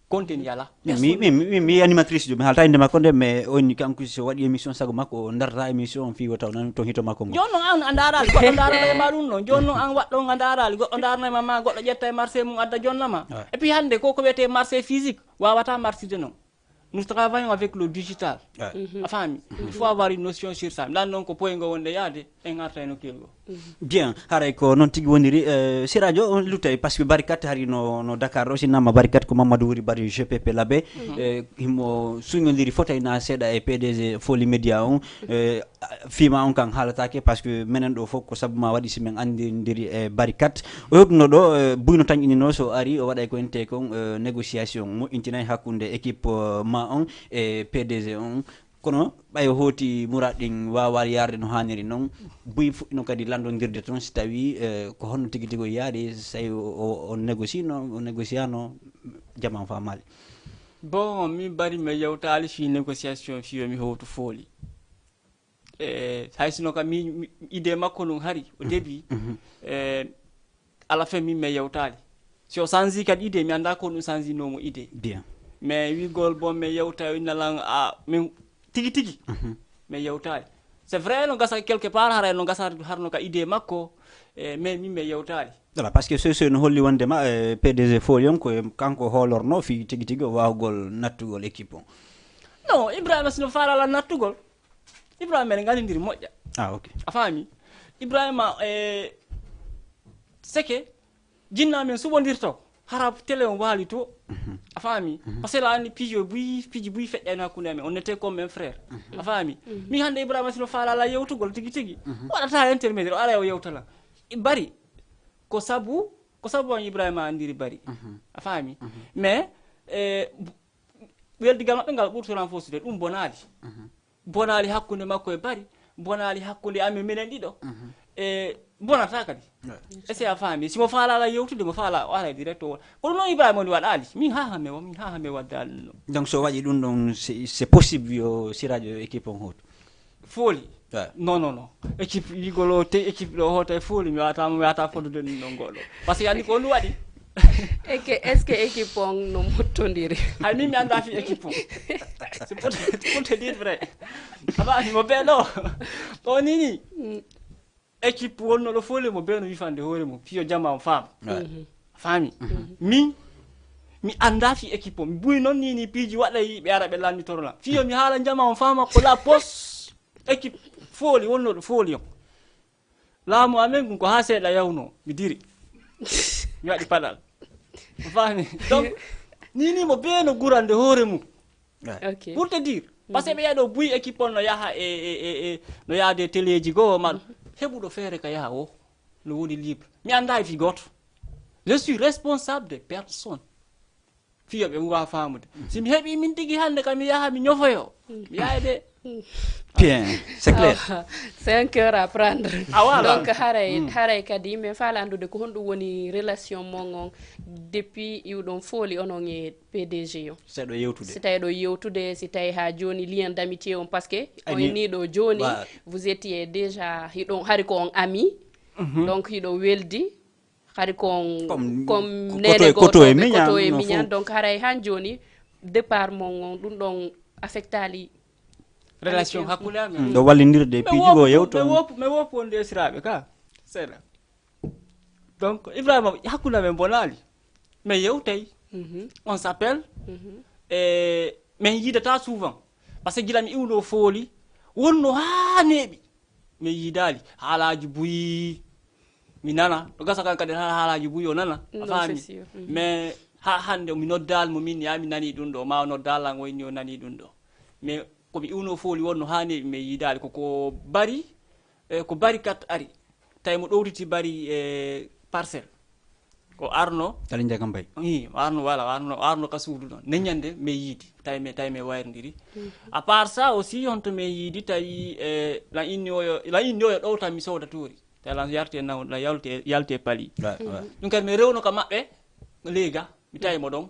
Contenu yala. Mi mi mi mi animatrice jo mi halta inde makko nde mais on kanko so waɗi émission sago makko o darata émission on fi wota nan ton hito makko ngo. Jooni noon an a ndaaraali goɗɗo ndaarana e ma ɗum noon. Jooni noon an waɗɗo on a ndaaraali goɗɗo ndaarana e ma ma goɗɗo ƴetta e marché mum adda jonna ma. Et puis hannde ko ko wiyetee marché physique wawata marchide noon. Nous travaillons avec le digital. A faami. Il faut avoir une notion sur ça. Ndan noon ko point ngo wonde yaade en arta e nokkel ngo. Bien, haray ko noon tigi woniri. Sirajo on luttay parce que barikat hari no no Dakar ɗo sinnama barikat ko Mamadou wuri bari G P P Labe. Himo suñodiri fotay na seeɗa e P D G Foli Média on. Fima on kan haalatake parce que menen ɗo fof ko sabu ma waɗi si min andidiri e barikat. O yewtuno ɗo buyno tan inino so ari o waɗay ko ente kon négociation moƴƴintinay hakkunde équipe ma on e P D G on. Kono ɓay o hooti muraad ɗin waawaali yaarde no haaniri noon, buy fuɗɗino kadi lanndondirde toon si tawii ko honno tigi tigi o yaari, so tawii o négociino, o négociano, jama on faamaali. Bon, min bari mi yewtaali fii négociation fii yo mi hootu fooli. E hay sino ka mi idée makko ndun hari o debi e à la fin min mi yewtaali. Si o sanzi kadi idée mi anndaa ko ɗum sanzinoomo idée. Bien. Mais wi'gol bon mi yewta o inna lan a min tigi tigi mi yewtaali. C'est vrai no gasa quelque part hara no gasa harno ka idée makko. E mais min mi yewtaali. Voilà, parce que ce ce no holli wondema e P D G Folion ko kanko hoolorno fii tigi tigi o waawgol nattugol équipe on. Non, Ibrahima sino faalala nattugol. Ibrahima eɗen nganndindiri moƴƴa. Ah, ok. A faami? Ibrahima e seke jinna men suɓondirto hara télé on waali to. A faami? Parce que la anni piiji o buy piiji buy feƴƴani hakkunde amen on était comme un frère. A faami? Min hannde Ibrahima sino faalala yewtugol tigi tigi waɗata intermédiaire o ara o yewtala. Bari ko sabu ko sabu on Ibrahima anndiri bari. A faami? Mais e weldigal maɓɓe ngal ɓurto renforcité ɗum bonaali. Bonaali hakkunde makko e bari, bonaali hakkunde amen minen ɗiɗo. E bonata kadi. Est-ce que a faami? Si mo faalaala yewtude mo faala o ara direct o ko ɗum noon Ibrahima woni waɗaali min haa hame o min haa hame waddaali ɗum ɗo. Donc so waɗi ɗum ɗon c'est possible yo sirajo yo équipe on hootu. Fooli. Non non non. Équipe yigolo te équipe ɗo hoota e fooli mi wata mi wata foddude ɗum ɗon goɗɗo. Parce que andi ko on waɗi. Eke est-ce que équipe on no mottondiri? Hay min mi anda fi équipe on. C'est pour te dire vrai. Aba mo be ɗo. O nini. Équipe wonno ɗo fooli mo be no wifande hoore mum fiyo jama on faama. Faami. Min mi anda fi équipe on mi buy noon nini piiji waɗa yiɓe ara ɓe lannitoro lan fiyo mi haala jama on faama ko la pos. Équipe fooli wonnoɗo fooli on. Laamu amen ngun ko haa seeɗa yawno mi diri. Mi waɗi paɗal. Faami. Donc nini mo bee no gurande hoore mum. Pour te dire. Parce que ɓe yaɗo buy équipe on no yaha e e e no yaade téléji goo ma heɓuɗo feere ka yaha o no woni libre. Mi annda e fi gooto. Je suis responsable de personne. Fiyo ɓe waawa faamude. Si mi heɓii min tigi hannde ka mi yaha mi ñofoyo. Mi yaha de. Bien, c'est clair. C'est un cœur à prendre. Donc haray haray kadi min faala anndude ko honɗum woni relation mon on depuis iwɗon fooli onon e P D G on. Si tawi ɗo yewtude. Si tawi ɗo yewtude si tawi haa jooni lien d'amitié on parce que on ni ɗo jooni vous étiez déjà hiɗon hari ko on ami. Donc hiɗo weldi. Hari ko on comme nene goto e miñan donc haray han joni départ mon on ɗum ɗon affectali relation hakkunde amen ɗo wallindirde piiji goo yewto mi woppu wonde esiraɓe ka seeɗa. Donc ibrahima hakkunde amen bonali mais yewtay on s'appelle e min yiidata souvent. Parce que gila mi iwno fooli wonno haa neeɓi min yiidaali haalaaji buyi. Mi nana ɗo gasa kan kadi haa haalaaji buyi o nana a faami. Mais haa hannde mi noddaali mo min yaa mi nanii ɗum ɗo ma o noddaali lan o inni o nanii ɗum ɗo. Mais ko mi iwno fooli wonno haa neeɓi min yiidaali koko bari e ko bari kat ari tawi mo ɗowtiti bari e parcelle. O arno ali njagam bay i o arno wala o arno o arno ka suudu ɗon neñande mi yiidi tawi mi tawi mi wayrondiri. À part ça aussi honto mi yiidi tawi e lan inni oyo lan inni oyo ɗowtan mi sowda toori tawi lan yarte naw lan yalte yalte pali. Ɗum kadi mi rewno ka maɓɓe leyga mi tawi mo ɗon.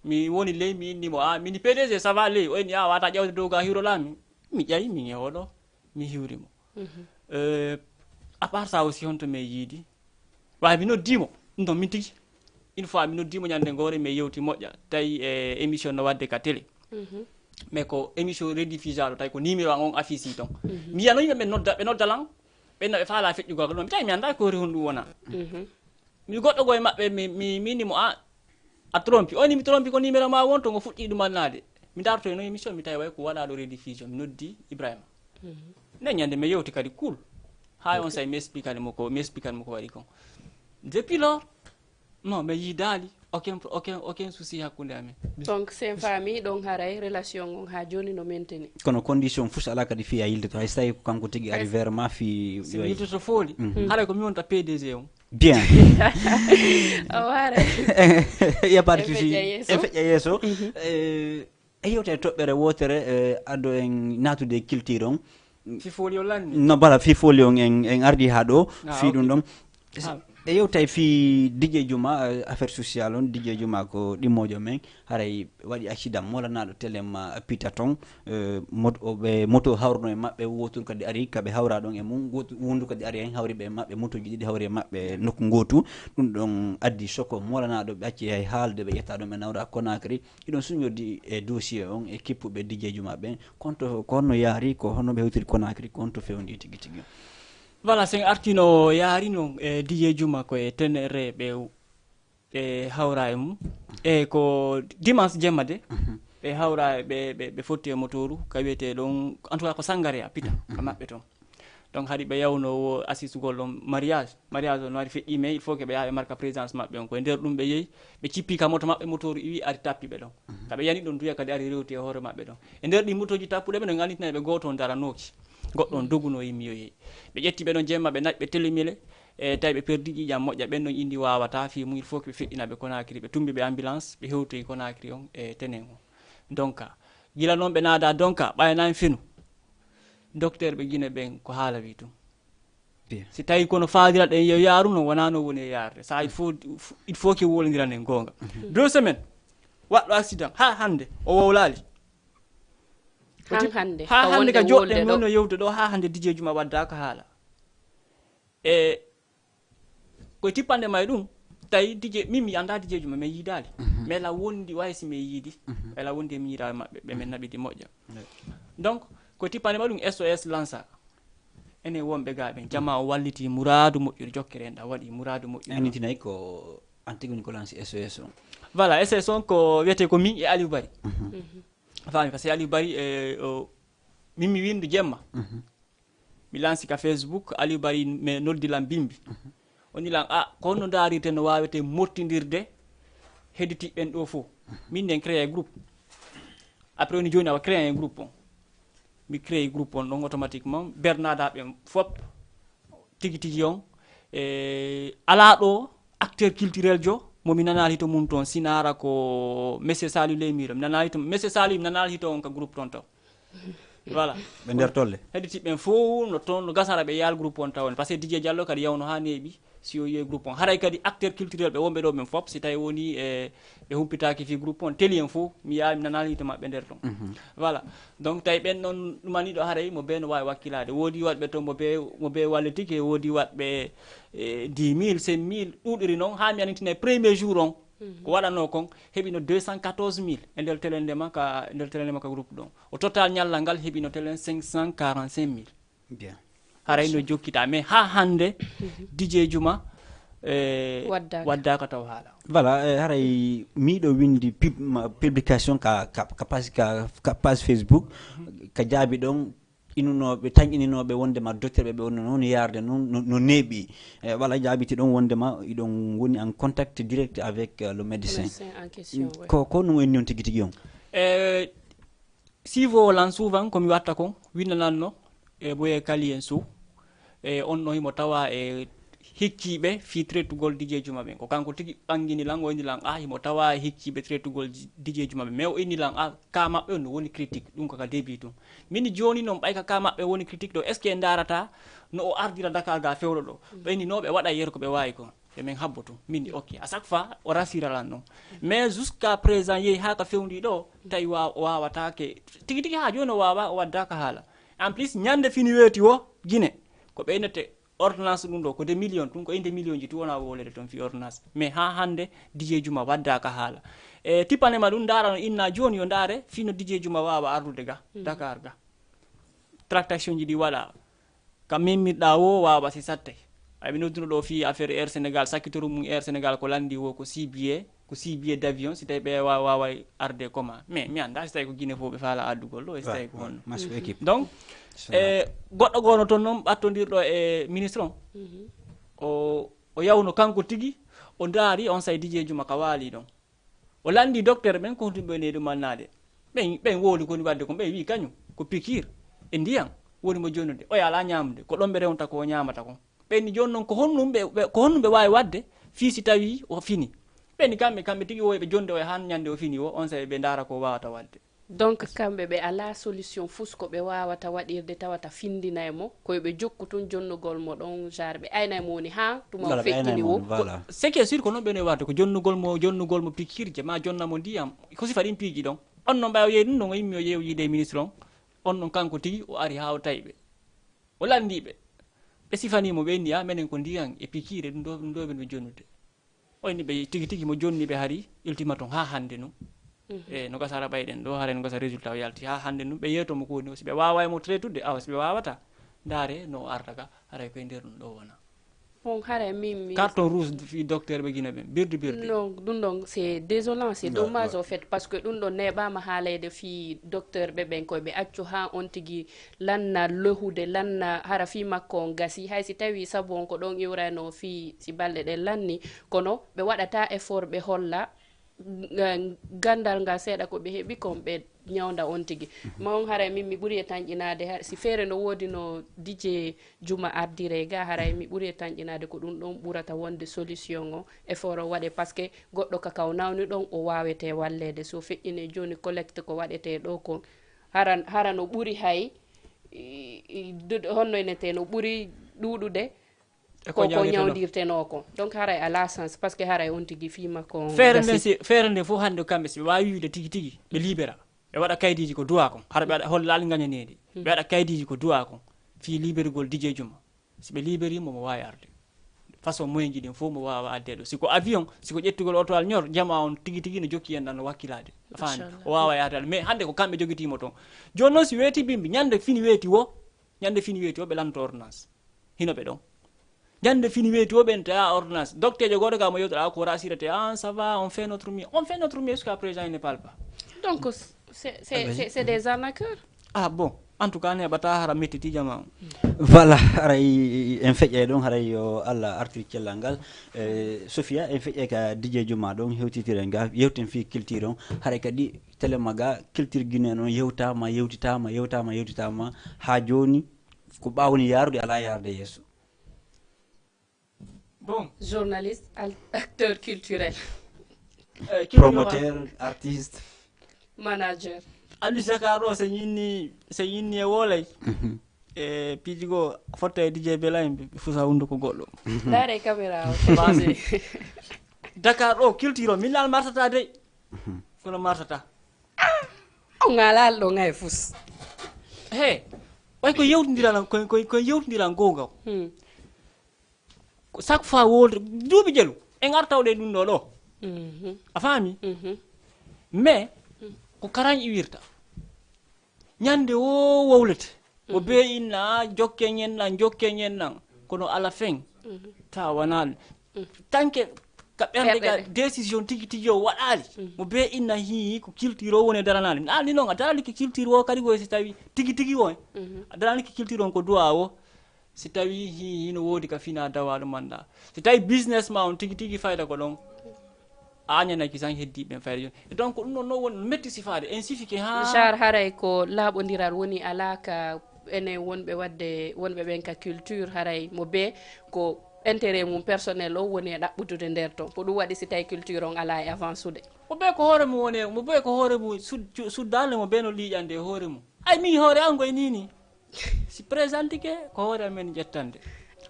Mi woni ley mi inni mo a mini pdg ça va ley o inni a wata ƴawde dow ga hiro lami mi ƴawi mi ñewoɗo. Mi hiwri mo. Euh, à part ça aussi honto mi yiidi wawi mi noddi mo ɗum ɗon min tigi. Une fois mi noddimo ñande ngoore, mi yewti moƴƴa, tawi e émission no wadde ka télé. Mais ko émission rediffusaɗo, tawi ko numéro an on affiche ton. Mi yiya no yimɓe ɓe nodda, ɓe nodda lan, ɓenna ɓe faala feƴƴugol ɗum, mi tawi mi annda ko honɗum wona. Mi goɗɗo go e maɓɓe, mi, mi, mi ni mo, "A, a trompi." O ni mi trompi, ko numéro ma won to, ngo fuɗɗi ɗum annade. Mi dartoyno émission, mi tawi way ko waɗaɗo rediffusion, mi noddi Ibrahima. Nden ñande mi yewti kadi cool. Ha on say mi expliquani mo ko, mi expliquani mo ko waɗi kon. Depuis lors, non, mi yiidaali aucun, aucun, aucun souci hakkunde amen. Donc, sen faami ɗon haray relation on ha joni no menteni. Kono condition fus ala kadi fiya yilde to, hay so tawi ko kanko tigi ari vers ma fi. Si mi yiltoto fooli, haray ko mi wonta P D G on. Bien. A wara. Il y a pas de souci. E feƴƴa yeeso. E feƴƴa yeeso. Eh, e yewtere toɓɓere wotere, eh, ado en natude e culture on. Fi fooli o lanni. No bala fi fooli on en, en ardi ha ɗo. Ah, fi ɗum ok. Ɗon. Ah. E yewtay fi D J Juma, eh, affaire sociale on, D J Juma ko ɗimmojo men, haray waɗi accident, molanaɗo télé ma pita ton, eh, mot-, o ɓe moto hawruno e maɓɓe, wotur kadi ari, ka ɓe hawra ɗon e mum, wotu-, wondu kadi ari hen hawri ɓe e maɓɓe, motoji ɗiɗi hawri e maɓɓe nokku ngotu. Ɗum ɗon addi soko molanaɗo, ɓe acci hay haalde, ɓe ƴetta ɗum ɓe nawra Conakry. Hiɗon suñordi e dossier on e kippuɓe D J Juma ɓen, konto ko honno yaari, ko honno ɓe hewtiri Conakry, konto fewndi tigi tigi? Voilà, sen artino yaari non e D J Juma ko e tenere ɓe, ɓe hawra e mum. E ko dimanche jemma de, ɓe hawra, ɓe, ɓe, ɓe fotti e motoru, ka wiyete ɗon, en tout cas ko Sangaria, pita, ka maɓɓe ton. Donc, hari ɓe yawno wo assisugol ɗon mariage. Mariage on no ari feƴƴi, mais il faut que ɓe yaha ɓe marka présence maɓɓe on. Ko e nder ɗum ɓe yehi, ɓe cippi ka moto maɓɓe, motoru iwi, ari tappi ɓe ɗon. Ka ɓe yani ɗon duya kadi ari rewti e hoore maɓɓe ɗon. E nder ɗi motoji tappuɗe ɓe ɗon, annitina ɓe gooto on daranooki. Goɗɗo on doguno yimmi yo yehi. Ɓe ƴetti ɓe ɗon jemma, ɓe naɓi ɓe telemile, e tawi ɓe perdi ƴiƴam moƴƴa, ɓen ɗon indi wawata fii mum, il faut que ɓe feƴƴina ɓe Conakry, ɓe tumbi ɓe ambulance, ɓe hewtoyi Conakry on e tenen on. Donka, gila non ɓe naada Donka, ɓay nan finu. Docteur ɓe Gine ɓen ko haala wi tun. Bien. Si tawi kono faadira ɗen yo yaaru non, wona non woni e yaarde. Ça, il faut, il faut que wolondiran en goonga. Deux semaines, waɗɗo accident, ha hannde, o wowlaali. Han hannde, ha ka hannde wonde ka joɗɗen wonde ɗo. Wonno yewde ɗo, ha hannde D J Juma waddaka haala. E ko tippande may ɗum, tawi D J, min mi annda D J Juma, mi yiidaali. Mais la wondi, way si mi yiidi. Way la wondi e miñiraaɓe maɓɓe, ɓe min naɓidi moƴƴa. Ouais. Donc, ko tippande may ɗum, S O S lansa. Enen wonɓe ga ɓen, jama o walliti muraadu moƴƴude, jokkere en ɗa waɗi muraadu moƴƴude. Annitinay ko an tigi woni ko lansi S O S on. Voilà, S O S on ko wiyete ko min e Aliou Bari. Faami, parce que Aliou Bari, e, o, min mi windu jemma. Mi lansi ka Facebook, Aliou Bari me noddi lan bimbi. O ni lan, "A, ko honno ndaarirte no waawete mottindirde hedditi ɓen ɗo fof?" Min nden créé groupe. Après, o ni jooni awa créé un groupe on. Mi créé groupe on ɗon automatiquement. Bernada ɓen fop, tigi tigi on. E, alaa ɗo acteur culturel jo, mo mi nanaali to mum toon, sinaara ko Monsieur Saliou Ley Miro. Mi nanaali to, Monsieur Saliou, mi nanaali to on ka groupe toon taw. Voilà. Ɓe nder tolle. Hedditi ɓen fof no toon, no gasara ɓe yaal groupe on taw on. Parce que D J Diallo kadi yawno haa neeɓi, si o yi'e groupe on. Haray kadi acteur culturel ɓe wonɓe ɗo ɓen fof, si tawi woni e, ɓe humpitaaki fii groupe on, teli en fof, mi yaha, mi nanaali to maɓɓe nder toon. Voilà. Donc, tawi ɓen noon ɗumani ɗo haray mo bee no waawi wakkilaade. Woodi waɗɓe toon mo bee, mo bee wallitike, woodi waɗɓe, e, dix mille, cinq mille, ɗuuɗiri noon, haa mi annitina e premier jour on. Ko waɗanoo kon, heɓino deux cent quatorze mille e nder tele ndema ka, e nder tele ndema ka groupe ɗon. O total ñallal ngal heɓino telen cinq cent quarante-cinq mille. Bien. Haray no jokkita, mais haa hannde, D J Juma, eh, waddaaka. Waddaaka taw haala. Voilà, eh, haray miɗo windi pub-, ma-, publication ka, ka, ka page, ka, ka page Facebook, ka jaabi ɗon inunooɓe, tanƴininooɓe wonde ma docteur ɓe, ɓe wonno noon yaarde noon, no, no neeɓi. Eh, voilà, jaabiti ɗon wonde ma iɗon woni en contact direct avec, euh, le médecin. Médecin en question, oui. Ko, ko no woni noon tigi tigi on? Eh, Sivo lan souvent ko mi watta kon, winnananno e Boye Kali en Sow. E on no himo tawa e hikkiiɓe fii traitugol D J Juma ɓen. Ko kanko tigi ɓangini lan, o inni lan, ah, himo tawa e hikkiiɓe traitugol D J Juma ɓen. Mais o inni lan, ah, ka maɓɓe on no woni critique, ɗum ko ka début tun. Min jooni non ɓay ka, ka maɓɓe woni critique ɗo, est-ce que en ndaarata no o ardira Dakar ga fewɗo ɗo? Ɓe inni no ɓe waɗa yeru ko ɓe waawi kon. Yo min habbo tun. Min ni, ok. À chaque fois, o rassira lan non. Mais jusqu'à présent, yehi haa ka fewndi ɗo, tawi wa-, waawataake. Tigi tigi haa jooni o waawaa, o waddaaka haala. En plus, ñande fini weeti wo, Gine, ko ɓeynete Ordonnance ɗum ɗo ko de million, ɗum ko inde million ji tu wona wolede toon fi ordonnance. Mais ha hannde Didier Juma waddaka haala. E tippanema ɗum, ndaara no inna jooni yo ndaare fino Didier Juma waawa ardude ga, Dakar ga. Tractation ji ɗi waɗa ka memmirɗa wo waawa si satte. Ay ɓe nodduno ɗo fi affaire Air Sénégal, sakkitoro mum Air Sénégal ko landi wo ko six billet, ko six billet d'avion, si tawi ɓe wa-, waaway arde comment. Mais mi annda si tawi ko Guinée fof ɓe faala addugol ɗo, e si tawi ko honno. Donc, e goɗɗo gono toon noon ɓattondirɗo e ministre on. O, o yawno kanko tigi, o ndaari on say Didier Juma ka waali ɗon. O lanndi docteur ɓen ko honɗum ɓe neɗi ɗum annaade. Ɓen, ɓen wowli koni waɗde kon, ɓe wi kañum ko pikiir e ndiyan woni mo jonnude. Oya alaa ñaamude, ko ɗon ɓe rewta ko o ñaamata kon. Ɓen ni jooni noon ko honɗum ɓe, ɓe, ko honɗum ɓe waawi waɗde fii si tawii o fini? Ɓen ni kamɓe, kamɓe tigi wowi ɓe jonde oya haan ñande o fini o, on saa'i ɓe ndaara ko o waawata waɗde. Donc kamɓe ɓe alaa solution fus ko ɓe waawata waɗirde tawata findinay mo, ko yo ɓe jokku tun jonnugol mo ɗon, genre ɓe aynay mo woni haa tuma o feƴƴini wo. Voilà. Ce qui est sûr ko noon ɓe no waawata ko jonnugol mo, jonnugol mo pikiirje ma jonna mo ndiyam, ko sifa ɗin piiji ɗon. On noon ɓay o yehi ɗum ɗon o yimmi o yeewjiide e ministre on, on ɗon kanko tigi o ari haa o tawi ɓe. O lanndii ɓe. Ɓe sifanii mo ɓe inni, "Ah, menen ko ndiyan e pikiire ɗum ɗo, ɗum ɗo ɓe no jonnude." O inni ɓe tigi tigi mo jonni ɓe hari ultimatum haa hannde nun. E no gasa hara ɓayɗen ɗo, hara no gasa résultat o yalti haa hannde nun. Ɓe yeeto mo ko woni o, si ɓe waawa e mo traitude, awa si ɓe waawata, ndaare no o arta ka, haray koye nder ɗum ɗo wona. Bon, haray min mi Carton rouge fi docteur ɓe Guinée ɓen, birdi birdi. Non, ɗum ɗon c'est désolant, c'est dommage au fait, parce que ɗum ɗon neeɓaama haaleyde fi docteur ɓe ɓen, koye ɓe accu haa on tigi lanna lohude, lanna hara fii makko on gasi. Hay si tawii sabu on ko ɗon iwrayno fii si balɗe ɗen lanni, kono ɓe waɗataa effort ɓe holla, eh, ganndal ngal seeɗa ko ɓe heɓi kon ɓe ñawnda on tigi. Ma on haray min mi ɓuri e tanƴinaade, har-, si feere no woodi no Didier Juma ardire ga, haray mi ɓuri e tanƴinaade ko ɗum ɗon ɓurata wonde solution o, effort o waɗe, parce que goɗɗo ka ka o nawni ɗon o waawete walleede. So feƴƴine jooni collecte ko waɗetee ɗo kon, hara, hara no ɓuri hay, i, i, du-, honno inete no ɓuri ɗuuɗude e ko ko, ko ñawdirtenoo. Ñawdirtenoo ko. Donc haray alaa sens, parce que haray on tigi fii makko on feere nden gasi. Si, feere nden fof hannde kamɓe si ɓe waawi wiide tigi tigi ɓe libéra, ɓe waɗa kaydiiji ko duwa kon, hara ɓe waɗa holla laali ngañaneeɗi, ɓe waɗa kaydiiji ko duwa kon fii liberugol Didier Juma. Si ɓe liberii mo, mo waawi arde. Façon moyen ji ɗin fof mo waawa adde ɗo. Si ko avion, si ko ƴettugol oto al ñor, jamaa on tigi tigi no jokki en ɗan no wakkilaade. A faami? Inchallah. O waawa yaade ɗan. Mais hannde ko kamɓe jogitii mo toon. Jooni noon si weeti bimbi, ñande fini weeti wo, ñande fini weeti wo ɓe lanto ordonnance. Hino ɓe ɗon. Ñande fini weeti wo ɓe nta ordonnance. Docteejo gooto ka mo yewtata ko rassurete, "Ah, ça va, on fait notre mieux." On fait notre mieux jusqu'à présent, il ne parle pas. Donc, c'est, c'est, c'est, c'est des arnaqueurs. Ah bon, en tout cas, neeɓataa hara mettitii jamaa on. Voilà, haray en feƴƴay ɗon, haray yo Allah artir cellal ngal. Eh, Sofia, en feƴƴay ka Didier Juma ɗon, hewtitiren ga, yewten fii culture on. Haray kadi télé ma ga, culture Guinée on yewtaama, yewtitaama, yewtaama, yewtitaama, haa jooni ko ɓaawni yaarude alaa yaarude yeeso. Bon. Journaliste, al-, acteur culturel. Eh, culture. Promoteur, artiste. Manager. Anndi Dakar ɗo, so yinni, so yinni e wolay. Mhm. E piiji goo, fotta e D J Bella en, ɓe fusa hunnduko goɗɗo. Mhm. Ndaare caméra o. Faami. Dakar ɗo, culture o, min laal martata dey. Mhm. Kono martata. On ŋaalaali ɗo ŋay fus. He, way ko yewtindiral, ko, ko, ko yewtindiral goonga. Hmm. Ko chaque fois wolde, duuɓi jelu, en artawɗe ɗum ɗo ɗo. Mhm. A faami? Mhm. Mais, ko karañ iwirta. Ñande o wowlete, mo bee inna, "Ah, jokken en nan, jokken en nan." Kono à la fin, ta wanaali. Tanke ka ɓernde ga, ɓerɗe ɗe, décision tigi tigi o waɗaali. Mo bee inna hii ko culture o woni daranaali. Naali noon, a darani ko culture o kadi ko si tawi tigi tigi o. A darani ko culture on ko duwa o. Si tawi hi-, hino woodi ka fina dawaaɗo manda. Si tawi business ma on tigi tigi fayda ko ɗon. A ñanaki san heddi ɓen fayda jon. E donc ɗum ɗon no won metti sifaade. En sifike ha. Genre haray ko laaɓondiral woni alaa ka enen wonɓe waɗde, wonɓe ɓen ka culture haray mo bee ko intérêt mum personnel o woni e ɗaɓɓutude nder ton. Ko ɗum waɗi si tawi culture on alaa e avance ude. Mo bee ko hoore mum woni, mo bee ko hoore mum sud-, suddaale mo bee no liiƴande e hoore mum. Ay mi hoore an koye ni ni. Si présente ke ko hoore amen ƴettande.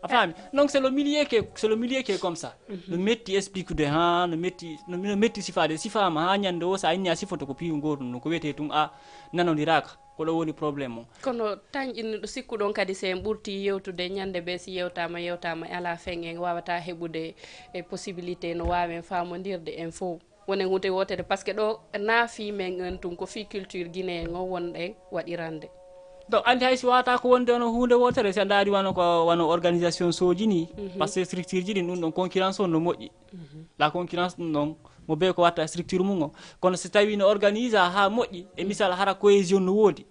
A faami? Donc c'est le milieu qui est, c'est le milieu qui est comme ça. No metti expliquer de, ha, no metti, no, no metti sifaade, sifaama ha ñande o, sa inni a sifoto ko piiw gootum, no ko wiyetee tun a nanondiraaka. Ko ɗo woni problème o. Kono tanƴinno ɗo sikkuɗon kadi, si en ɓurti yewtude ñande bee, si yewtaama, yewtaama, ala fen en waawata heɓude e possibilité no waawen faamondirde en fow. Wonen huunde wootere, parce que ɗo naafii men en tun ko fii culture guinéen o wonɗen waɗirande. Donc, anndi hay si wata ko wonde ono huunde wootere, si a ndaari wano ko, wano organisation soji ni, parce que structure ji ɗin, ɗum ɗon concurrence on no moƴƴi. La concurrence ɗum ɗon, mo bee ko watta structure mum o. Kono si tawi no organise ha moƴƴi, e misal hara cohésion no woodi.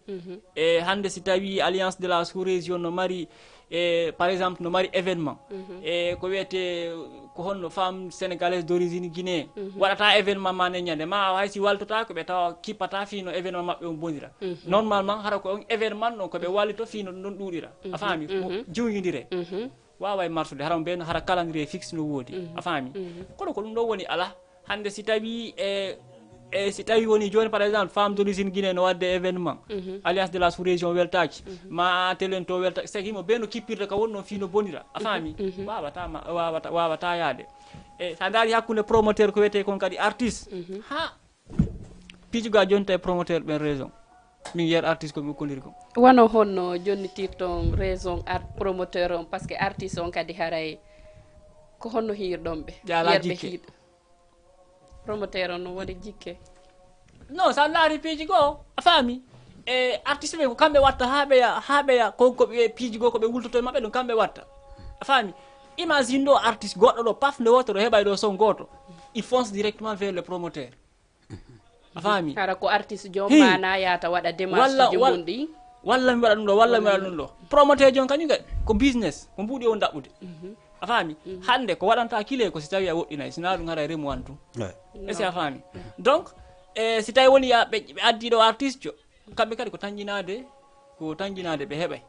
E hannde si tawi Alliance de la Sous-Région no mari, e par exemple no mari événement, e ko wiyetee, ko honno femme sénégalaise d'origine guinéen waɗata événement ma nden ñande, ma hay si waltotaako ɓe tawa kippata fii no événement maɓɓe on bonira. Normalement hara ko on événement ɗon ko ɓe wallito fii no ɗum ɗon ɗuuɗira. A faami? Jiwñondire. Waaway marsude, hara mbiyen hara calendrier fixe no woodi. A faami? Kono ko ɗum ɗon woni ala. Hannde si tawi e, e si tawi woni jooni, par exemple, femme d'origine guinéen no waɗde événement, Alliance de la Sous-Région weltaaki, ma telen to weltaaki, c'est que himo bee no kippirta ka woni noon fii no bonira. A faami? Waawata ma, waawata, waawata yaade. E sa ndaari hakkunde promoteur ko wiyetee kon kadi artiste, ha piiji goo a jonta e promoteur ɓen raison. Min yer artiste ko mi ukkondiri kon. Wano honno jonnitirton raison art promoteur on, parce que artiste on kadi haray ko honno hiirɗon ɓe? Ɓe alaa yer ɓe jikke. Hiiɗ-, promoteur on no woni jikke. Non, sa ndaari piiji goo, a faami? E artiste ɓe ko kamɓe watta haa ɓe ya, haa ɓe ya, ko, ko ɓe piiji goo ko ɓe wultoto e maɓɓe ɗum kamɓe watta. A faami? Imagine ɗo artiste goɗɗo ɗo, paf, nde wootere o heɓay ɗo son gooto. Il fonce directement vers le promoteur. A faami? Hara ko artiste joom maana yaata waɗa démarche ji mum ɗi. Walla mi waɗa ɗum ɗo, walla mi waɗa ɗum ɗo. Promoteur joom kañum kadi ko business, ko mbuuɗi o ndaɓɓude. A faami? Hannde ko waɗanta kile ko si tawi a woɗɗinay, si naa ɗum haray remu wantu. Est-ce que a faami? Donc, e si tawi woni ya ɓe, ɓe addi ɗo artiste jo, kamɓe kadi ko tanjinaade, ko tanjinaade ɓe heɓay.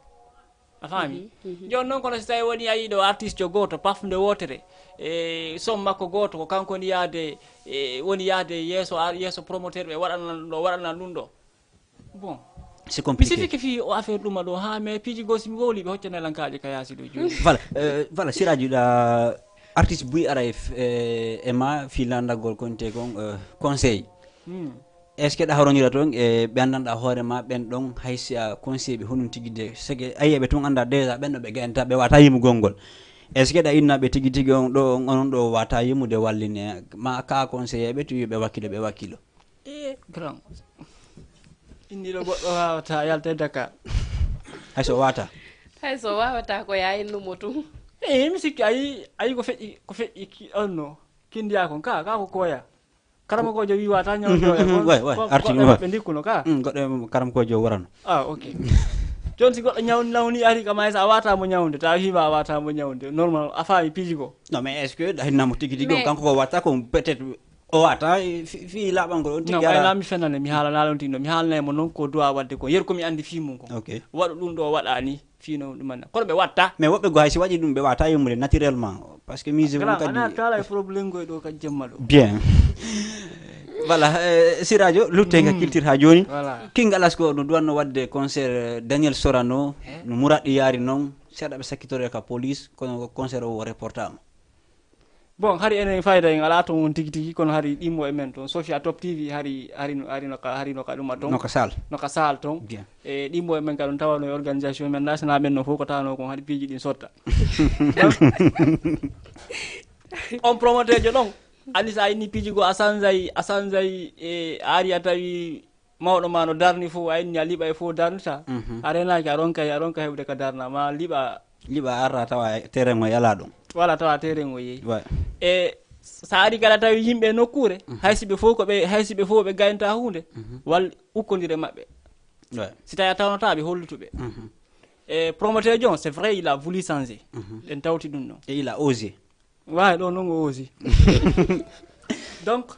A faami? Jooni noon kono si tawi woni a yii ɗo artiste jo gooto, pafnde wootere, e son makko gooto, ko kanko woni yahde, e woni yahde yeeso, ar-, yeeso promoteur ɓe waɗana ɗum ɗo, waɗana ɗum ɗo. Bon. C'est compliqué. Mi sifike fii o affaire ɗuma ɗo, haa mais piiji goo si mi wowli ɓe hoccanay lan kaaƴe ka yaasi ɗo jooni. Voilà, euh, voilà, Siraju ɗa artiste buy ara e f-, e, e ma fii landagol konte kon, euh, conseil. Est-ce que ɗa horonira toon e ɓe anndanɗa hoore ma ɓen ɗon, hay si a conseil ɓe honum tigi de, c'est que a yiya ɓe tun annda déjà ɓen ɗo ɓe gayanta ɓe wata yimugol ngol. Est-ce que ɗa inna ɓe tigi tigi on ɗo, on, onon ɗo wata yimude walline ma ka conseiller ɓe tu ɓe wakkilo, ɓe wakkilo? Eh, grand. Inniɗo goɗɗo wawata yalta e Dakar. Hay so wata. Hay so wawata ko ya innumo tun. Eh, mi sikki ayi, ayi ko feƴƴi, ko feƴƴi ki, onno. Kindiya kon ka, ka ko koya. Karamokoojo wi wata ñawde o e kon, way, way, kon, arti goɗɗo ɗum, maɓɓe ndikkuno ka. Mm, goɗɗo e karamokoojo warano. Ah, ok. Jooni si goɗɗo ñawni, nawni ari kam, hay so a wata mo ñawde, ta wiima a wata mo ñawde. Normal, a faami piiji ko. Non, mais est-ce que ɗa hinna mo tigi tigi on, mais kanko ko watta ko peut-être o wata, fi, fi laaɓangol on tigi. Non, ara. Wayla mi fenane, mi haalana on tigi, no mi haalanay mo noon ko duwa wadde ko. Yeru ko mi andi fii mum ko. Ok. Waɗu ɗum ɗo, waɗa ni. Fii no ɗum anna. Kono ɓe watta. Mais woɓɓe goo hay si waɗi ɗum, ɓe wata yummude naturellement. Parce que musique on kadi ana tala e problème goy ɗo ka jemma ɗo. Bien. Voilà, euh, Sirajo, lutte ka culture ha joni. Voilà. Kingal asko no duwanno wadde concert, euh, Daniel Sorano, no muraɗi yaari noon, seeɗa ɓe sakkitore ka police, kono concert o reportama. Bon, hari enen fayda en alaa toon won tigi tigi, kono hari ɗimmo e men toon, Sofia Top T V, hari, hari no, hari no ka, hari no ka ɗuma toon. No ka saal. No ka saal toon. Bien. E ɗimmo e men ka ɗum tawano e organisation men, national men no fof ko tawano kon hari piiji ɗin sotta. On promoteur jo ɗon, ani sa inni piiji goo a sanzay, a sanzay, e a ari a tawi mawɗo ma no darni fof, a inni a liɓa e fof darnata. Mhm. A renaaki, a ronka, a ronka heɓude ka darna, ma liɓa. Liɓa arra tawa terrain o yala ɗum. Wala tawa terrain o yeeyi. Ouais. E sa ari kala tawi yimɓe nokkuure, mhm, hay si ɓe fof ko ɓe, hay si ɓe fof ɓe gaynta huunde, mhm, wal ukkondire maɓɓe. Ouais. Si tawi a tawnata ɓe hollutuɓe. Mhm. E promoteur jon, c'est vrai, il a voulu changer. Mhm. Ɗen tawti ɗum ɗon. Et il a osé. Waawi ɗo noon o osi. Donc,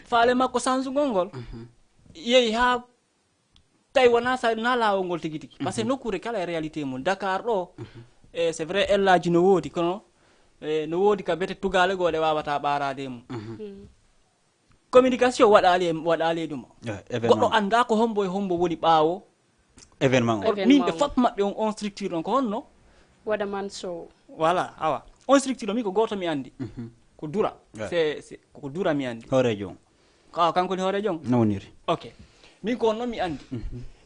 faale makko sansugol ngol, mhm, yehi haa tawi wonaa sa, na laawol ngol tigi tigi. Parce que, mhm, nokkuure kala e réalité mum. Dakar ɗo, mhm, e c'est vrai, ellaaji no woodi, kono, e, no woodi ka bete tugaale goo ɗe waawata ɓaaraade e mum. Mhm. Mm. Communication waɗaali e, waɗaali e ɗum. Eh, événement. Goɗɗo anndaa ko hombo e hombo woni ɓaawo. Événement o. Événement o. Min ɓe fop maɓɓe on, on structure ɗon ko honno? Waɗa man so. Voilà, awa. On structure o min ko gooto mi anndi. Ko Dura. C'est, c'est, ko Dura mi anndi. Hooreejo on. Ko awa kanko woni hooreejo on? No woniri. Ok. Min ko on noon mi anndi.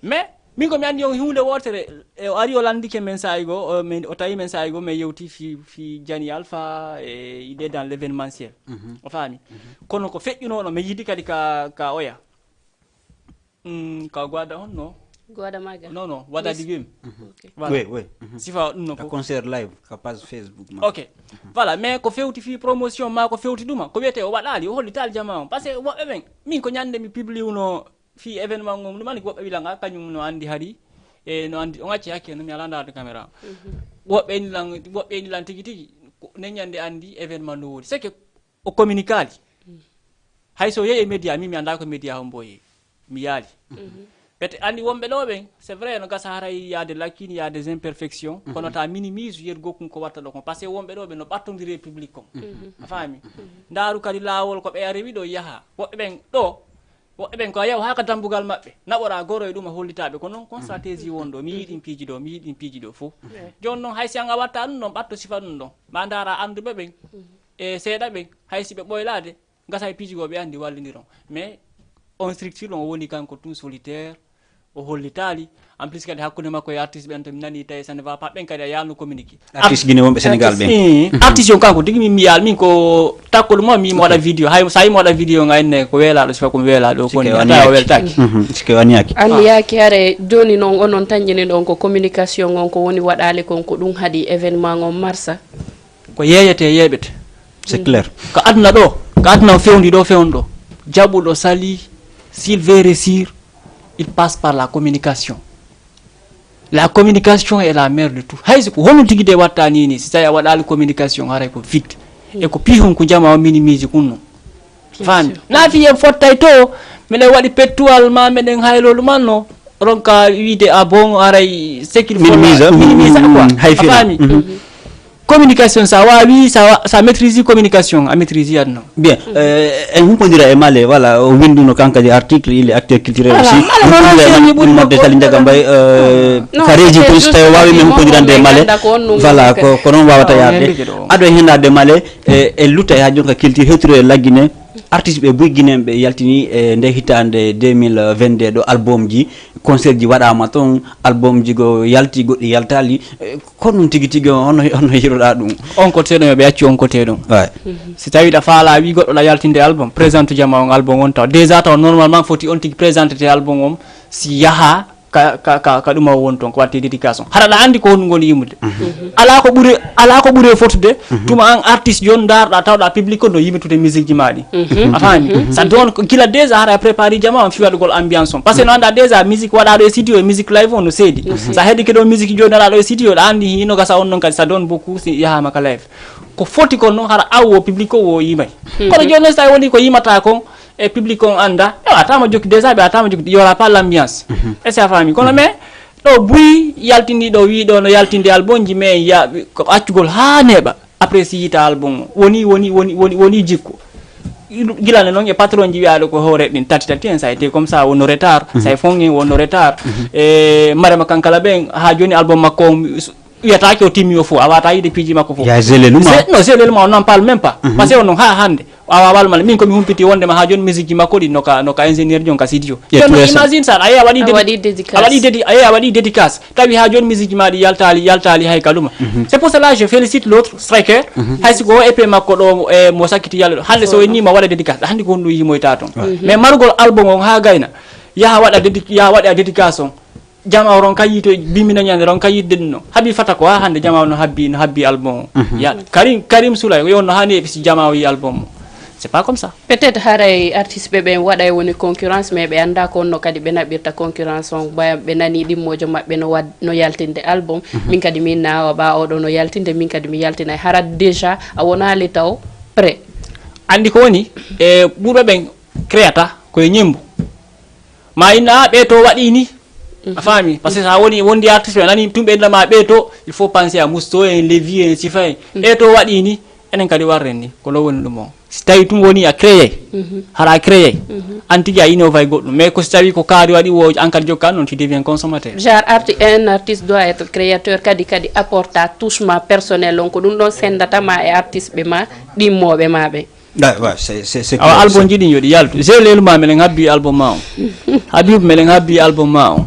Mais min ko mi anndi on huunde wootere, e o ari o lanndike men saa'i goo, o, min, o tawi men saa'i goo, min yewti fi, fi Jani Alpha e idée dans l'événementiel. O faami. Kono ko feƴƴunoo ɗo, mi yiidi kadi ka, ka oya. Mm, ka gwada on no? Gwada maga. Non, non, wada digim. Ok. Voilà. Oui, oui. Sifa ɗum no Ka fof. Concert live, ka page Facebook ma. Ok. Voilà, mais ko fewti fii promotion ma ko fewti ɗuma, ko wiyetee o waɗaali, o hollitaali jamaa on. Parce que woɓɓe ɓen, min ko ñande mi publiwno fii événement ngon, ɗum ani ko woɓɓe wilan, "Ah, kañum no anndi hari, e no anndi, on acci hakke no mi alaa ndaarde caméra." Woɓɓe ni lan, woɓɓe ni lan tigi tigi, ko ne ñande anndi événement no woodi. C'est que o communiquaali. Hay so yehi e média, min mi anndaa ko média hombo yehi. Mi yaali. Peut-être anndi wonɓe ɗo ɓen, c'est vrai, no gasa haray y a des lacunes, y a des imperfections, kono ta minimise yergo kun ko watta ɗo kon. Parce que wonɓe ɗo ɓe no ɓattondiri e public kon. A faami? Ndaaru kadi laawol ko ɓe a rewi ɗo yaha. Woɓɓe ɓen ɗo, woɓɓe ɓen ko a yaw haa ka dambugal maɓɓe. Naɓora goro e ɗum a hollitaaɓe. Ko noon kon stratégie won ɗo. Mi yiɗin piiji ɗo, mi yiɗin piiji ɗo fof. Jooni noon hay si an a watta ɗum ɗon, ɓatto sifa ɗum ɗon. Ma ndaara annduɓe ɓen, e seeɗa ɓen, hay si ɓe ɓoylaade, gasa e piiji goo ɓe anndi wallindiron. Mais on structure on woni kanko tout solitaire, o hollitaali. En plus kadi hakkunde makko e artiste ɓen to mi nani tawi ça ne va pas, ɓen kadi a yaalno communiqué. Artiste Guinée wonɓe Sénégal ɓen. Eh, artiste on kanko tigi min mi yaal min ko takko ɗum o mi mo waɗa vidéo. Hay sa yimo waɗa vidéo nga enne ko weelaaɗo sifa ko mi weelaaɗo o koni Sikke o tawa o weltaaki. weltaaki. Mhm, sikke o aniyaaki. Anniyaaki hare jooni noon onon tañƴini ɗon ko communication on ko woni waɗaali kon ko ɗum haɗi événement on marsa. Ko yeeyete yeeɓete. C'est clair. Ko aduna ɗo, ko aduna o fewndi ɗo fewndo ɗo. Jaɓuɗo sali, s'il veut réussir, il passe par la communication. La communication est la mère de tout. Hay so ko honum tigi de watta ni ni, si tawi a waɗaali communication haray ko vide. E ko pihun ko jama o minimise kunno. Faami? Naa fiye fottay to, meɗen waɗi pettuwal ma meɗen haylolu man no. Ronka wiide a bon aray sécurité. Minimise, Minimise mm, quoi. Hay A fina. Faami? Communication sa waawi sa wa- sa maîtrise communication a maîtrise aduna. Bien, euh, en humpondira e Male, voilà, o winduno kankadi article, il est acteur culturel aussi. Male, Male, Humpondira e Male, Male, Male, immorde Sali Ndiaga Mbaye, euh, Non, ka régie c'était police tawi juste wawi que min humpondira nde moom Male. Ganda ko on no Voilà, woni ko ko noon wawata Ah, yarde. on heɓi ɗo. Aɗo e henade Male, e, e lutta e ha jonka culture hewtiro e laggine. Artiste ɓe buy Guinéen ɓe yaltini e nde hitande deux mille vingt-deux ɗo album ji, concert ji waɗama toon, album ji go yalti, goɗɗi yaltali. E, ko ɗum tigi tigi on, hono hono hiroɗa ɗum? On côté ɗum yoɓe accu on côté ɗum. Ouais. Si tawi ɗa faala wi goɗɗo ɗa yaltinde album, présente jama on album on taw. Déjà taw normalement foti on tigi présentete album on si yaha ka ka ka ka ɗuma won toon ko watte dédication. Hara ɗa andi ko honɗum ngoni yimmude. Ala ko ɓuri ala ko ɓuri e fotude. Tuma an artiste yon ndarɗa tawɗa public on no yimitude musique ji ma ɗi. A faami? Ça donne ko gila déjà hara préparé jama on fi waɗugol ambiance on. Parce que no anda déjà musique waɗaɗo e studio e musique live on no seedi. Sa heɗike ɗo musique joni aɗa ɗo e studio ɗa andi hino gasa on noon kadi ça donne beaucoup si yahama ka live. Ko foti kon noon hara awo public o wo yimay. Kono joni noon so tawi woni ko yimata kon e public on anda e watama jokki déjà ɓe atama jokki y aura pas l'ambiance. Est ce que a faami? Kono mais ɗo buy yaltini ɗo wi ɗo no yaltinde albonji mais ya ko accugol ha neeɓa. Après si yita album o woni woni woni woni woni jikku. Gilane noon e patron ji wiyaɗo ko hoore ɗin tati tati en ça a été comme ça wono retard ça a été fonge wono retard. E marema kankala ɓen ha joni album makko on wiyata ko timmi o fof a wata yide piiji makko fof. Ya zélé luma. Non zélé luma on n'en parle même pas. Parce que on ha hande awa walmal min komi humpiti wondema ha joni musique ji makko ɗi noka noka ingénieur jon ka studio. Ya Joni tout ça. Imagine ça a yehi a waɗi A dédi- waɗi dédicace. A waɗi dédi a yehi a waɗi dédicace tawi ha joni musique ji ma ɗi yaltali yaltali hay kaluma. C'est pour cela je félicite l'autre striker. Hay siko o épée makko ɗo e mo sakkiti yalla ɗo hande so woni ma waɗa dédicace hande ko honɗum yimoyta toon. Mais marugol album on ha gayna yaha waɗa dédi yaha waɗa dédicace on. Jama o ronka yiito bimina ñande ronka yidde ɗum no habi fata ko ha hande jama o no habbi no habbi album o. Ya karim karim sulay ko yonno ha neeɓi si jama o yi album o. C'est pas comme ça. Peut-être haray artiste ɓe ɓen waɗa e woni concurrence mais ɓe annda ko honno kadi ɓe naɓirta concurrence on ɓaya ɓe nani ɗimmojo maɓɓe no wad no yaltinde album. Min kadi min nawa ɓa oɗo no yaltinde min kadi mi yaltinay hara déjà a wonali taw prêt. Andi ko woni e ɓurɓe ɓen créata koye ñembu. Ma inna ɓe to waɗi ni. A faami parce que sa woni wondi artiste ɓe nani tum ɓe innama ɓe to il faut penser à mousto en levi en sifa en ɓe to waɗi ni. Enen kadi warren ni, ko ɗo woni ɗum o. Si tawi ɗum woni a créé, hara a créé, an tigi a innové goɗɗum. Mais ko si tawi ko kaari waɗi wo an kadi jokka noon, tu deviens consommateur. Genre arti un artiste doit être créateur, kadi kadi apporta touche ma personnel on, ko ɗum ɗon sendata ma e artiste ɓe ma, ɗimmoɓe ma ɓe. Ah, ouais, c'est, c'est, c'est Awa clair, album c'est jiɗi yoɗi yaltu. J'ai lelu ma meɗen habbi album ma on. Habib meɗen habbi album ma on.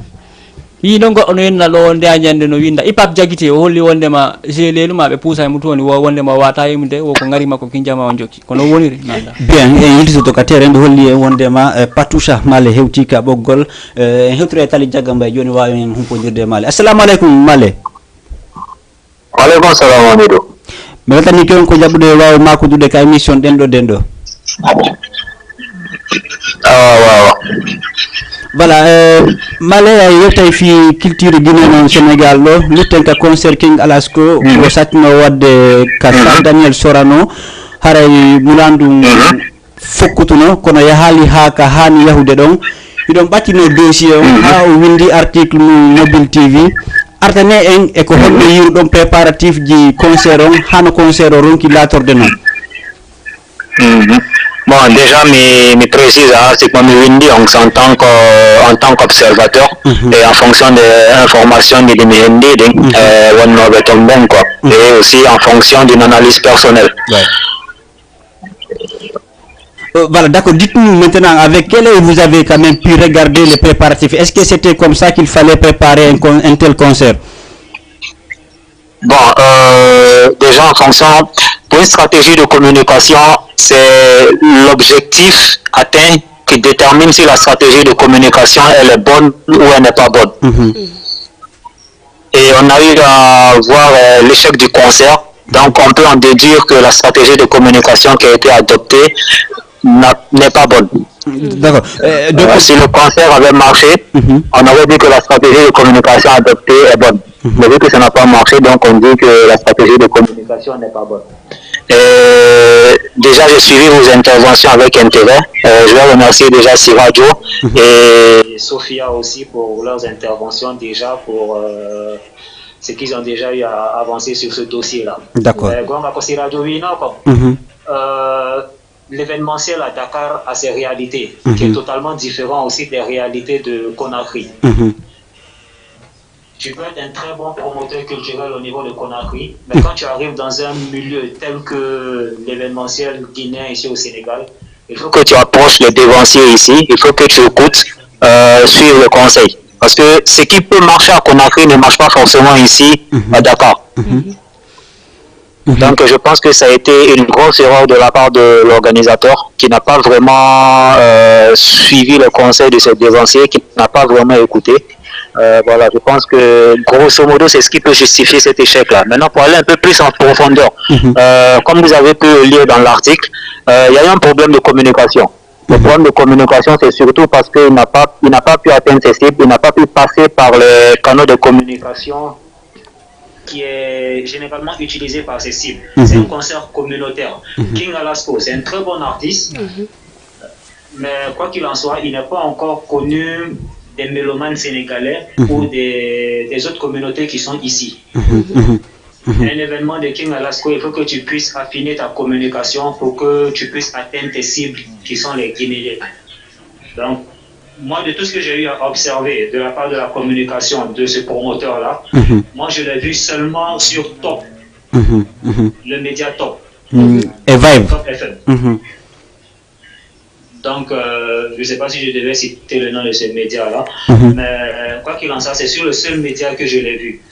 Yii ɗon goɗɗo no yenna ɗo wonde a ñande no winda. Ipap jagite o holli wondema j'ai lelu ma ɓe puusa e mutu woni wo wondema wata yemude wo ko ngari makko kinjama on jokki. Kono woniri nanda. Bien, en yiltitoto ka terrain ɓe holli en wondema eh, Patoucha Male hewti ka ɓoggol eh, en hewtira e tali jagga mbay joni wawi en humpodirde e Male. Assalamu aleykum Male. Waleykum salam Amidou. Mi weltani ke on ko jaɓɓude e wawi makodude ka émission ɗenɗo ɗenɗo. Awa wawa. Voilà, euh, Male a yewtay fi culture guinéen on Sénégal ɗo lutten ka concert King Alasco ko satno wadde ka Stade Daniel Sorano, haray mulan ɗum fokkutuno kono yahaali haa ka haani yahude ɗon. Hiɗon ɓattino dossier on haa o windi article mum Mobile T V. Artane en e ko honno yiruɗon préparatif ji concert on hano concert o ronki laatorde non? Mhm. Bon, déjà mi, mi précise hein, c'est que mi windi en, en tant que en tant qu'observateur et en fonction des informations ɗi mi hendi ɗin eh, wonnoɓe ton ɓen quoi, et aussi en fonction d'une analyse personnelle. Euh, voilà, d'accord. Dites-nous maintenant avec quel œil vous avez quand même pu regarder les préparatifs. Est-ce que c'était comme ça qu'il fallait préparer un, con- un tel concert? Bon, euh, déjà en fonction, pour une stratégie de communication, c'est l'objectif atteint qui détermine si la stratégie de communication elle est bonne ou elle n'est pas bonne. Et on a eu à voir euh, l'échec du concert. Donc on peut en déduire que la stratégie de communication qui a été adoptée n'a- n'est pas bonne. D'accord. Euh, donc, Euh, si le concert avait marché, on aurait dit que la stratégie de communication adoptée est bonne. Mais vu que ça n'a pas marché, donc on dit que la stratégie de communication n'est pas bonne. Et déjà, j'ai suivi vos interventions avec intérêt. Euh, je vais remercier déjà Sirajo et Sophia aussi pour leurs interventions déjà pour euh, ce qu'ils ont déjà eu à avancer sur ce dossier-là. D'accord. Euh, gonga ko Sirajo wino ko Mhm. euh, l'événementiel à Dakar a ses réalités, qui est totalement différent aussi des réalités de Conakry. Mhm. Tu peux être un très bon promoteur culturel au niveau de Conakry, mais quand tu arrives dans un milieu tel que l'événementiel guinéen ici au Sénégal, il faut que tu approches les dévanciers ici, il faut que tu écoutes, euh, suivre le conseil. Parce que ce qui peut marcher à Conakry ne marche pas forcément ici à Dakar. Donc je pense que ça a été une grosse erreur de la part de l'organisateur qui n'a pas vraiment euh, suivi le conseil de ses dévanciers, qui n'a pas vraiment écouté. Euh, voilà, je pense que grosso modo, c'est ce qui peut justifier cet échec-là. Maintenant, pour aller un peu plus en profondeur, euh, comme vous avez pu le lire dans l'article, euh, il y a eu un problème de communication. Le problème de communication, c'est surtout parce qu'il n'a pas, il n'a pas pu atteindre ses cibles, il n'a pas pu passer par les canaux de communication qui est généralement utilisé par ses cibles. C'est un concert communautaire. King Alasco, c'est un très bon artiste, mais quoi qu'il en soit, il n'est pas encore connu des mélomanes sénégalais ou des, des autres communautés qui sont ici. Un événement de King Alasco, il faut que tu puisses affiner ta communication pour que tu puisses atteindre tes cibles qui sont les Guinéens. Donc, moi, de tout ce que j'ai eu à observer de la part de la communication de ce promoteur-là, moi, je l'ai vu seulement sur Top, le média Top, Mm. Et Vibe. Top F M. Donc, euh, je ne sais pas si je devais citer le nom de ce média-là, mais euh, quoi qu'il en soit, c'est sur le seul média que je l'ai vu.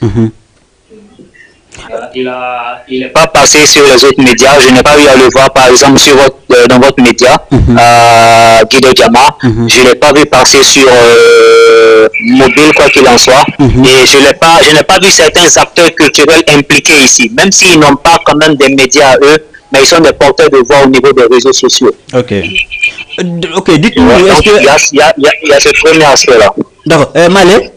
Euh, il a, il n'est pas passé sur les autres médias. Je n'ai pas eu à le voir, par exemple, sur votre, euh, dans votre média, euh, Guido Diama. Je l'ai pas vu passer sur euh, mobile, quoi qu'il en soit. Et je l'ai pas, je n'ai pas vu certains acteurs culturels impliqués ici, même s'ils n'ont pas quand même des médias à eux, mais ils sont des porteurs de voix au niveau des réseaux sociaux. Ok. Euh, d- ok, dites-nous, Donc, est-ce il y que... a, il y a, il y a, il y a ce premier aspect-là. D'accord. Euh, Malé,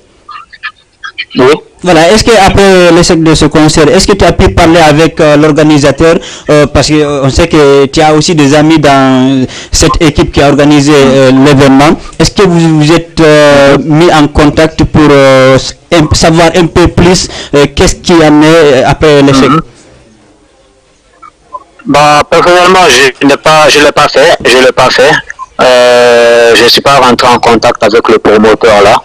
Oui. Voilà, est-ce que après l'échec de ce concert, est-ce que tu as pu parler avec euh, l'organisateur euh, parce que euh, on sait que tu as aussi des amis dans cette équipe qui a organisé euh, l'événement. Est-ce que vous vous êtes euh, mis en contact pour euh, s- un- savoir un peu plus euh, qu'est-ce qui en est euh, après l'échec? Mhm. Bah, personnellement, je n'ai pas, je l'ai pas fait, je l'ai pas fait. Euh, je suis pas rentré en contact avec le promoteur là.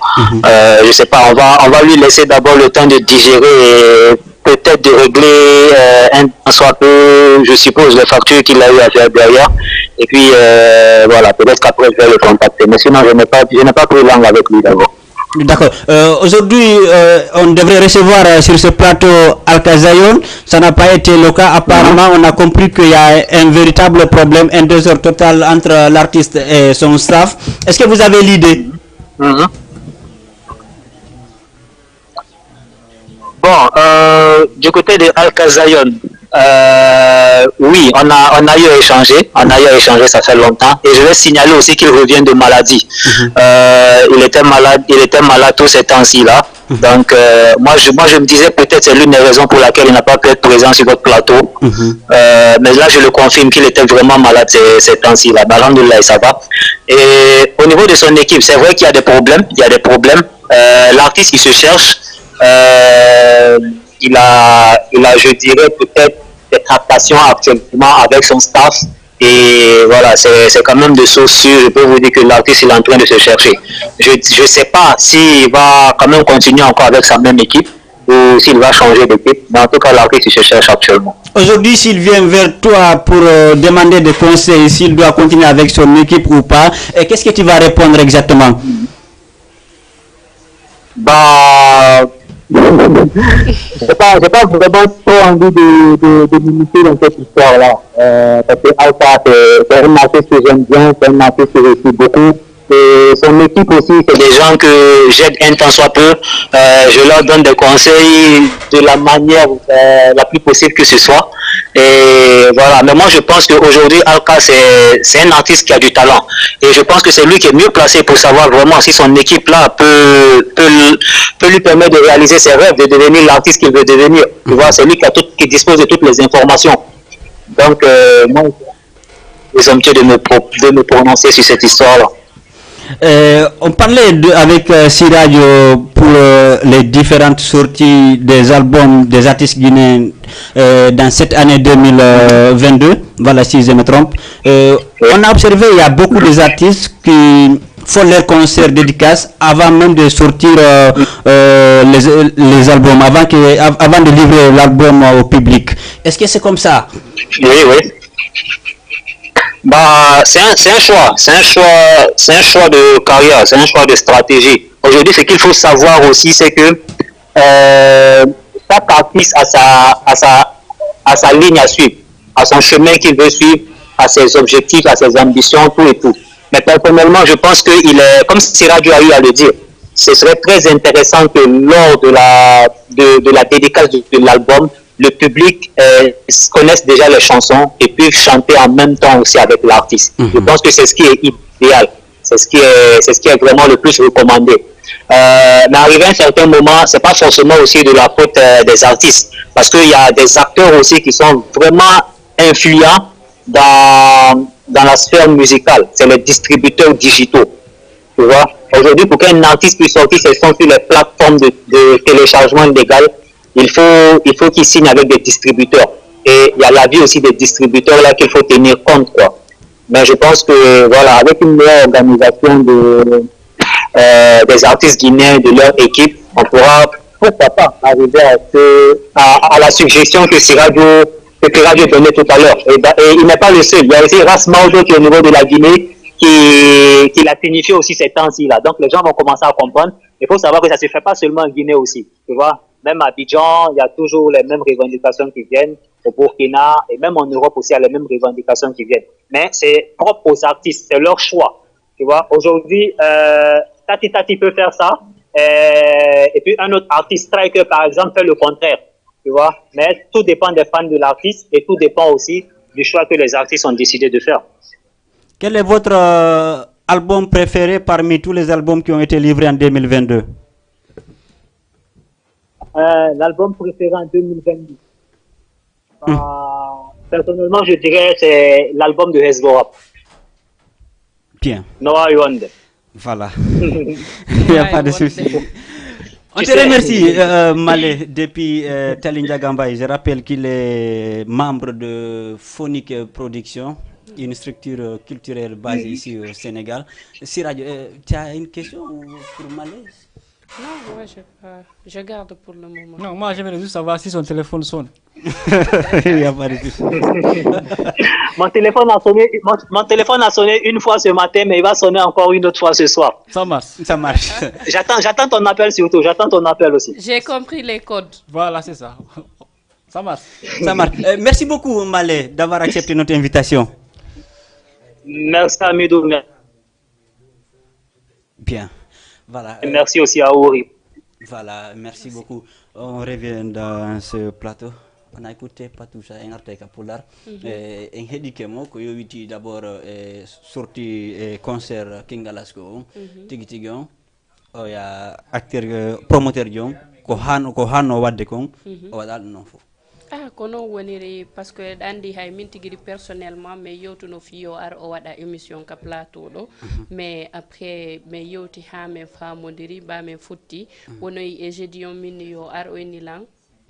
Euh, je sais pas, on va, on va lui laisser d'abord le temps de digérer et peut-être de régler euh, un tant soit peu, je suppose, les factures qu'il a eu à faire derrière. Et puis, euh, voilà, peut-être qu'après, je vais le contacter. Mais sinon, je n'ai pas, je n'ai pas pris langue avec lui d'abord. D'accord. Euh, Aujourd'hui, euh, on devrait recevoir euh, sur ce plateau Alka Zion. Ça n'a pas été le cas. Apparemment, on a compris qu'il y a un véritable problème, un désordre total entre euh, l'artiste et son staff. Est-ce que vous avez l'idée? Bon, euh, du côté de Alka Zion, euh, oui, on a, on a eu à échanger, on a eu à échanger, ça fait longtemps. Et je vais signaler aussi qu'il revient de maladie. Euh, il était malade, il était malade tous ces temps-ci là. Donc, euh, moi, je, moi, je me disais peut-être c'est l'une des raisons pour laquelle il n'a pas pu être présent sur votre plateau. Euh, mais là, je le confirme qu'il était vraiment malade ces, ces temps-ci là. Bah, alhamdoulilah, ça va. Et au niveau de son équipe, c'est vrai qu'il y a des problèmes, il y a des problèmes. Euh, l'artiste, il se cherche. Euh, il a, il a, je dirais, peut-être des tractations actuellement avec son staff. Et voilà, c'est c'est quand même des sources sûres. Je peux vous dire que l'artiste, il est en train de se chercher. Je ne sais pas s'il va quand même continuer encore avec sa même équipe ou s'il va changer d'équipe. Mais en tout cas, l'artiste, il se cherche actuellement. Aujourd'hui, s'il vient vers toi pour euh, demander des conseils, s'il doit continuer avec son équipe ou pas, et qu'est-ce que tu vas répondre exactement? Bah, j'ai pas, j'ai pas vraiment trop envie de, de, de m'immiscer dans cette histoire-là. Euh, parce que Alpha, c'est c'est un artiste que j'aime bien, c'est un artiste que je suis beaucoup. Et son équipe aussi, c'est des gens que j'aide un tant soit peu. Euh, je leur donne des conseils de la manière euh, la plus possible que ce soit. Et voilà. Mais moi, je pense qu'aujourd'hui, Alka, c'est c'est un artiste qui a du talent. Et je pense que c'est lui qui est mieux placé pour savoir vraiment si son équipe-là peut, peut, peut lui permettre de réaliser ses rêves, de devenir l'artiste qu'il veut devenir. Tu vois, c'est lui qui, a tout, qui dispose de toutes les informations. Donc, euh, moi, je suis présomptueux de me, pro- de me prononcer sur cette histoire-là. Euh, on parlait de- avec euh, Siradio pour euh, les différentes sorties des albums des artistes guinéens euh, dans cette année deux mille vingt-deux. Voilà, si je me trompe. Euh, on a observé, il y a beaucoup d'artistes qui font leurs concerts dédicaces avant même de sortir euh, euh, les, les albums, avant, que, av- avant de livrer l'album euh, au public. Est-ce que c'est comme ça? Oui, oui. Bah, c'est un, c'est un choix. C'est un choix, c'est un choix de carrière, c'est un choix de stratégie. Aujourd'hui, ce qu'il faut savoir aussi, c'est que euh, chaque artiste a sa, a, sa, a sa ligne à suivre, a son chemin qu'il veut suivre, à ses objectifs, à ses ambitions, tout et tout. Mais personnellement, je pense qu'il est, comme Siradio a eu à le dire, ce serait très intéressant que lors de la, de, de la dédicace de, de l'album, le public euh, connaisse déjà les chansons et puisse chanter en même temps aussi avec l'artiste. Je pense que c'est ce qui est idéal. C'est ce qui est, c'est ce qui est vraiment le plus recommandé. Euh, mais arrivé à un certain moment, c'est pas forcément aussi de la faute euh, des artistes. Parce qu'il y a des acteurs aussi qui sont vraiment influents dans, dans la sphère musicale. C'est les distributeurs digitaux. Tu vois? Aujourd'hui, pour qu'un artiste puisse sortir ses sons sur les plateformes de, de téléchargement illégal, il faut, il faut qu'il signe avec des distributeurs. Et il y a l'avis aussi des distributeurs là qu'il faut tenir compte, quoi. Mais je pense que, voilà, avec une meilleure organisation de, euh, des artistes guinéens, de leur équipe, on pourra, pourquoi pas, arriver à, ce, à, à la suggestion que Siradio, que Siradio donnait tout à l'heure. Et, ben, et il n'est pas le seul. Il y a aussi Ras Maudo qui est au niveau de la Guinée, qui, qui l'a signifié aussi ces temps-ci là. Donc les gens vont commencer à comprendre. Il faut savoir que ça ne se fait pas seulement en Guinée aussi. Tu vois, même à Abidjan, il y a toujours les mêmes revendications qui viennent. Au Burkina et même en Europe aussi, il y a les mêmes revendications qui viennent. Mais c'est propre aux artistes, c'est leur choix. Tu vois, aujourd'hui, euh, Tati Tati peut faire ça. Euh, et puis un autre artiste, Striker, par exemple, fait le contraire. Tu vois, mais tout dépend des fans de l'artiste et tout dépend aussi du choix que les artistes ont décidé de faire. Quel est votre euh, album préféré parmi tous les albums qui ont été livrés en deux mille vingt-deux? Euh, L'album préféré en deux mille vingt-deux. Euh, personnellement, je dirais c'est l'album de Hezbo Rap. Bien. Noah Wonder. Voilà. Il n'y a pas de souci. On te remercie, euh, Malé, depuis euh, Tali Ndiaga Mbaye. Je rappelle qu'il est membre de Phonique Production, une structure culturelle basée ici au Sénégal. Siradio, euh, tu as une question pour Malé? Non, moi, je, euh, je garde pour le moment. Non, moi, j'aimerais juste savoir si son téléphone sonne. Il n'y a pas de souci. Mon téléphone a sonné, mon, mon téléphone a sonné une fois ce matin, mais il va sonner encore une autre fois ce soir. Ça marche. Ça marche. J'attends, j'attends ton appel surtout. J'attends ton appel aussi. J'ai compris les codes. Voilà, c'est ça. Ça marche. Ça marche. Euh, merci beaucoup, Malé, d'avoir accepté notre invitation. Merci Amidou. Bien. Voilà. Et merci aussi à Ouri. Voilà, merci beaucoup. On revient dans ce plateau. On a écouté Patoucha en arteka Pulaar. Eh, en heɗike mo ko yowiti d'abord e sorti e concert King Galasko on. Tigi tigi on. Oya acteur, euh, promoteur jo on. Ko han, ko hanno wadde kon. O waɗa ɗum noon fof. Ah, ko noon woniri, parce que eɗa anndi hay min tigi personnellement, mais yewtuno fiyo ar o waɗa émission ka plateau ɗo. Mais après, mais yewti ha men famodiri, ba men futti. Wonoyi e jeudi on min yo ar o eni lan.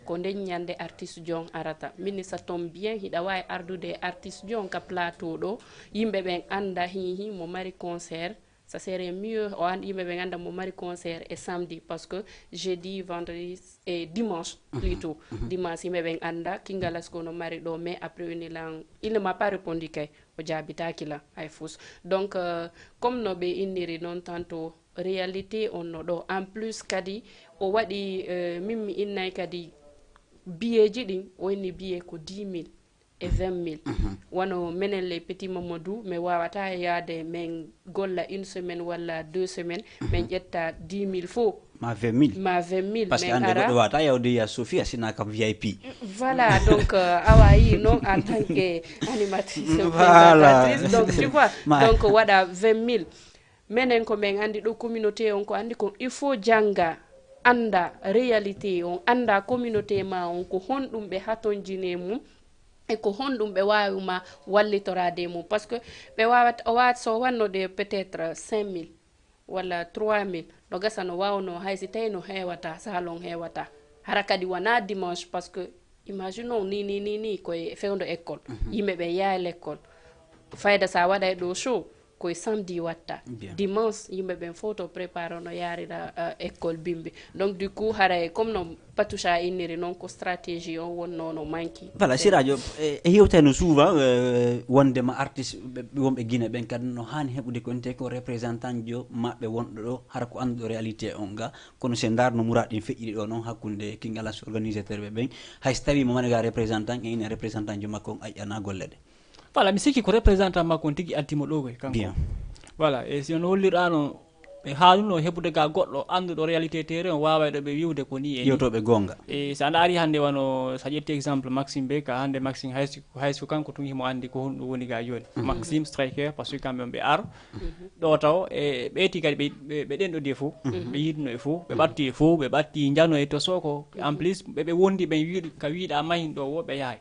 Ko nden ñande artiste jon arata. Min ça tombe bien, hiɗa wawi ardude artiste jon ka plateau ɗo. Yimɓe ɓen anda hihi mo mari concert. Ça serait mieux o an yimɓe ɓen anda mo mari concert e samedi, parce que jeudi, vendredi et dimanche plutôt. Dimanche yimɓe ɓen anda King Galasko no mari ɗo, mais après eni lan, il ne m'a pas répondu kay, o jaabitaki lan hay fous. Donc euh, comme no ɓe inniri noon tanto, réalité on no ɗo. En plus kadi o waɗi euh, min mi innay kadi biyeeji ɗin, o inni biyee ko dix mille e vingt mille. Wano menen les petits Mamadou, mi wawata yaade men golla une semaine walla deux semaines, men ƴetta dix mille fof. Ma vingt mille. Ma vingt mille. Parce que Men ande ara goɗɗo wawata yawde ya Sofia sina ka V I P. Voilà, donc euh, awa yi non en tant que animatrice, Voilà. Présentatrice, donc tu vois, Ma- donc waɗa vingt mille. Menen ko men andi ɗo communauté on, ko andi kon il faut janga, anda réalité on, anda communauté ma on ko honɗum ɓe hatonjine mum, e ko honɗum ɓe wawi ma wallitorade e mum, parce que ɓe wawata o wawata so wanno ɗe peut-être cinq mille walla trois mille, no gasa no wawno hay si tawi no hewata, salon hewata, hara kadi wona dimanche, parce que imagine on ni ni ni ni koye fewdo école, yimɓe ɓe yaha l'école, fayda sa waɗa e ɗo show koye samedi watta. Bien. Dimanche yimɓe ɓen fof to prépare no yarira euh, école bimbi. Donc du coup haray comme no Patoucha inniri noon, ko stratégie on wonno no manki. Voilà, Siradio, e e yewtayno souvent euh, wondema artiste ɓe- ɓe wonɓe Guinée ɓen kadi no hani heɓude ko ente ko représentant jo maɓɓe wonɗo ɗo, hara ko annduɗo réalité on ga. Kono se ndarno muraɗ ɗin feƴƴiri ɗo noon hakkunde King Galasko organisateur ɓe ɓen, hay so tawi mo mani ga représentant e ina représentant jo makko on aƴƴana golle ɗe. Voilà, mi sikki ko représentant makko on tigi addi mo ɗo koy kanko. Bien. Voilà, e si on hollirɗano ɓe haaluno heɓude ga goɗɗo annduɗo réalité terrain on, wawayɗo ɓe wiwde ko ni e ni. Yewtoɓe gonga. E so a ndaari hannde wano, so a ƴetti exemple Maxime Beka, hannde Maxime hay so hay so kanko tun himo anndi ko honɗum woni ga jooni. Maxime striker, parce que kamɓe on ɓe ar ɗo taw e ɓeeti kadi ɓe ɓe- ɓe ɗen ɗo de fof, ɓe yiduno e fof, ɓe ɓatti e fof, ɓe ɓatti njano e to soko. En plus ɓe ɓe wondi ɓen wiiɗ ka wiiɗa mahin ɗo wo ɓe yahay.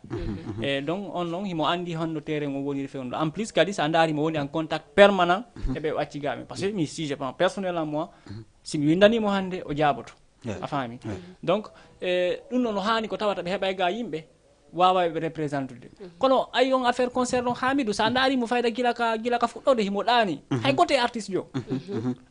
E donc on noon himo anndi honno terrain o woniri fewndo. En plus kadi so a ndaari mo woni en contact permanent e ɓe o acci ga men, parce que mi, si je prends personnel à moi, si mi windanimo hannde o jaaboto. A faami? Donc e ɗum noon no haani ko tawata ɓe heɓay ga yimɓe wawa ɓe représentude. Kono ayi on affaire concert on, Hamidou, sa ndaari mo fayda gila ka gila ka fuɗɗode himo ɗaani. Hay goto e artiste jo.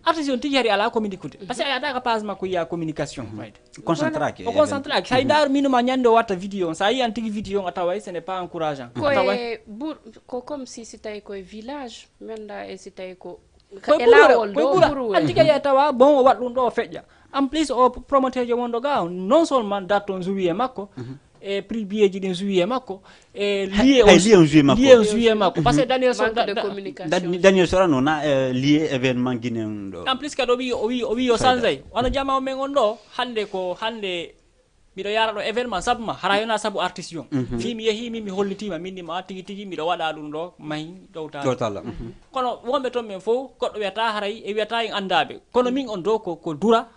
Artiste on tigi hari ala communiquude, parce que a yahata ka page makko yiya communication fayda. Concentraki. O concentraki. Hay ndaaru mino ma ñande o watta vidéo on, sa yi an tigi vidéo on a taway ce n'est pas encourageant. A taway Koye bur ko comme si si tawi koye village menda e si tawi ko koye e ɓuura lawol koye ɗo ɓuura ɓuru an tigi a tawa bon o waɗa ɗum ɗo o feƴƴa. En plus o promoteur jo wonɗo ga on, non seulement date on jouer makko, e prix biyeji ɗin jouer makko, e lié Hay lié on jouer makko. Lié on jouer makko, parce que Daniel Sor- manque de Da- communication. Dan- Daniel Sorano na euh, lié événement Guinée on ɗo. En plus kadi o wi o wi o wi o sanzay wano jama o men on ɗo hannde ko hannde miɗo yara ɗo événement sabu ma, hara yona sabu artiste on. Fi mi yehi min mi hollitima min ni ma tigi tigi miɗo waɗa ɗum ɗo mahi ɗowtala. Ɗowtala. Kono wonɓe toon ɓen fof goɗɗo wiyata haray e wiyata en anndaɓe, kono min on ɗo ko ko dura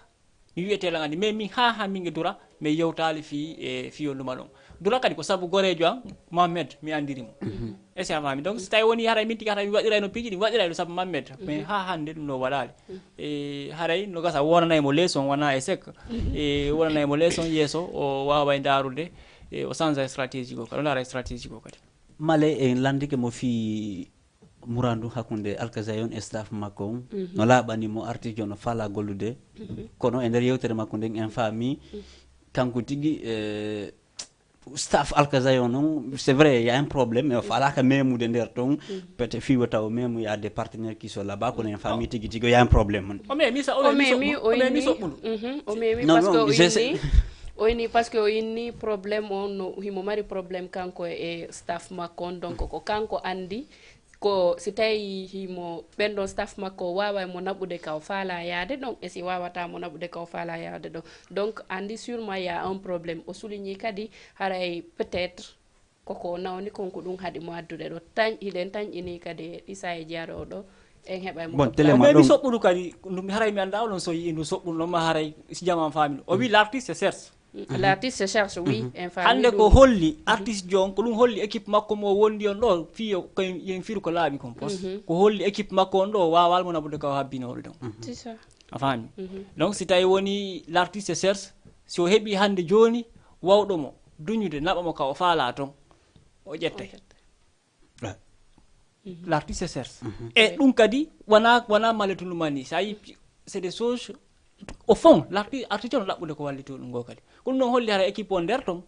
mi wiyete lan anndi, mais min ha ha min e dura mi yewtali fi e fiyo lumal on. Dura kadi ko sabu gorejo am Mohamed mi anndiri mo. Est-ce que a faami? Donc, so tawi woni haray min tigi haray mi waɗirayno piiji ɗi, mi waɗirayno sabu Mammed. Mais ha hannde ɗum ɗo waɗaali. E haray no gasa wonanay mo leçon, wona e sek. E wonanay mo leçon yeeso, o waaway ndaarude, e o change stratégie goo kadi, o ndaara stratégie goo kadi. Male en lanndike mo fii murandu hakkunde Alkazayon e staff makko on. No laaɓani mo artijo no faalaa gollude. Kono e nder yewtere makko nden en faami kanko tigi, e, staff Alkazayon on, c'est vrai, il y a un problème, mais o faalaaka memude nder ton. Peut-être fii wota o memu, il y a des partenaires qui sont là-bas, kono en faami tigi tigi, il y a un problème. O memi sa, o O memi memi, soɓɓudu, o o memi inni. Soɓɓudu. Mhm, o memi Non, parce que non, o je sais. inni, o inni parce que o inni problème on no, himo mari problème kanko e staff makko on, donc ko kanko andi, ko si tawi himo ɓen ɗon staff makko o waaway mo naɓude ka o faala yaade ɗon, e si wawata mo naɓude ka o faala yaade ɗon. Donc, andi sûrement il y a un problème. O souligné kadi haray peut-être koko nawni kon ko ɗum haɗi mo addude ɗo. Tañ-, hiɗen tañƴini kadi e ɗi saayiji arooɗo, en heɓay mo Bon, ko télé plan. Ma Mais mi ɗum. Soɓɓudu kadi, ɗum haray mi annda onon so yi'i ndu soɓɓudu ɗon ma haray si jaman faami ɗum. O wi l'artiste cherche. Mm, l'artiste cherche, oui, en faami Hannde ko ɗum. Holli artiste jo on, ko ɗum holli équipe makko mo wondi on ɗo, fii yo, ko en, yen firu ko laaɓi kon pos. Ko holli équipe makko on ɗo, waawal mo naɓude ka o habbinooɗo ɗon. C'est ça. A faami? Donc, si tawi woni l'artiste cherche, si o heɓi hannde jooni wawɗo mo duñude, naɓa mo ka o faala ton, o ƴette. Ouais. L'artiste cherche. E ɗum kadi, wana, wana maletu lumani. Ça y est, c'est des choses, au fond, l'arti-, artiste on laɓɓude ko wallito ɗum ngo kadi. Ko ɗum noon holli hara équipe on nder ton.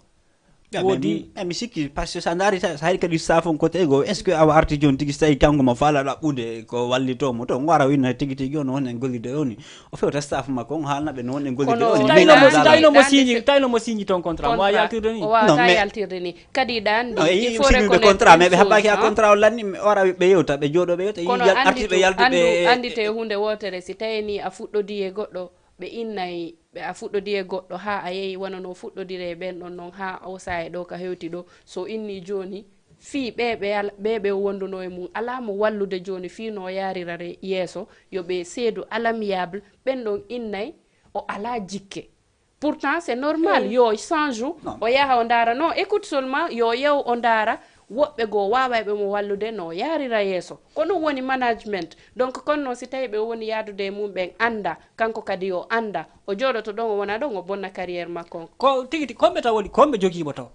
Ya, mais Woodi mi, eh, mi sikki, parce que sa ndaari, sa, sa hari kadi staff on côté goo, est-ce que awa arti jooni tigi, so tawi kanko mo faala ɗaɓɓude ko wallitoo mo to, ngo ara winna tigi tigi on, on en gollide on ni. O fewta staff makko on, haalna ɓe no on en gollide Kono on ni. Tawno mo, tawno mo signi, tawno mo signi ton contrat, mo waawi yaltirde ni. O Non, waawata mais yaltirde ni. Kadi ɗa anndi, Non, il faut signude reconnaître contrat, mais ɓe une chose, habbaaki ha hein. Contrat o lanni, o ara ɓe yewta, ɓe jooɗo ɓe yewta, Kono yal-, anndi arti ɓe tu, yaltuɓe anndu, e, anndite huunde wootere, si tawi ni a fuɗɗodii e goɗɗo, ɓe innay, ɓe a fuɗɗodii e goɗɗo haa a yehi wano no fuɗɗodiri e ɓen ɗon non haa o saa'i ɗo ka hewti ɗo. So inni jooni, fii ɓe, ɓe al-, ɓe, ɓe o wonduno e mum, alaa mo wallude jooni fii no o yaarira re-, yeeso, yo ɓe seedu à l'amiable, ɓen ɗon innay o alaa jikke. Pourtant, c'est normal, yo o change, Non. O yaha o ndaara. Non, écoute seulement, yo o yew o ndaara, woɓɓe goo waaway ɓe mo wallude no o yaarira yeeso. Ko ɗum woni management. Donc, kono noon si tawi ɓe woni yaadude e mum, ɓen annda, kanko kadi yo annda. O jooɗoto ɗon, o wona ɗon, o bonna carrière makko on. Ko tigi tigi, komɓe taw woni, komɓe jogii mo taw?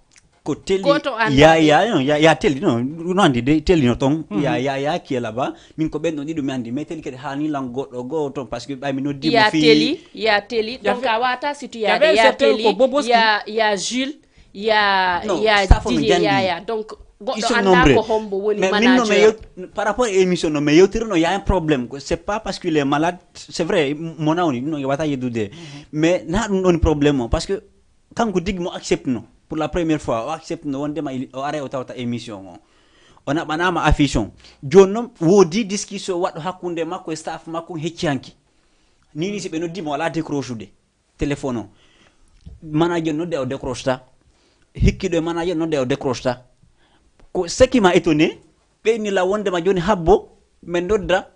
Ko Teli, Gooto annda ya, ɓe. Ya, non, ya, ya Teli, non, no anndi de, Teli no ton. Ya, ya, ya, qui est là-bas. Min ko ɓen ɗon ɗiɗo mi anndi, mais Teli kadi haani lan goɗɗo goo ton, parce que ɓay mi noddi mo Ya fii Teli, ya Teli. Donc, a waawata situyaade. Ya Teli, ya Boboski. Ya, ya Jules, ya, Non, ya staff on Didier, janngi. Ya, ya. Donc, goɗɗo annda ko hombo woni manager. Mais min no mi yew-, par rapport e émission no mi yewtirno, y a un problème. C'est pas parce qu'il est malade, c'est vrai, mo nawni, non, wata yeddude. Mais na ɗum ɗon problème o, parce que kanko tigi mo accepte no, pour la première fois, o accepte no wondema il-, o aray o tawta émission o. O naɓanaama affiche on. Jooni noon, woodi discussion waɗɗo hakkunde makko e staff makko on hecci hanki. Ni, ni si ɓe noddi mo, alaa décroche ude téléphone o. Manager nodde o décroche ta. Hikkiɗo e manager nodde o décroche ta. Ko ce qui m'a étonné, ɓe inni la wondema jooni habbo, men nodda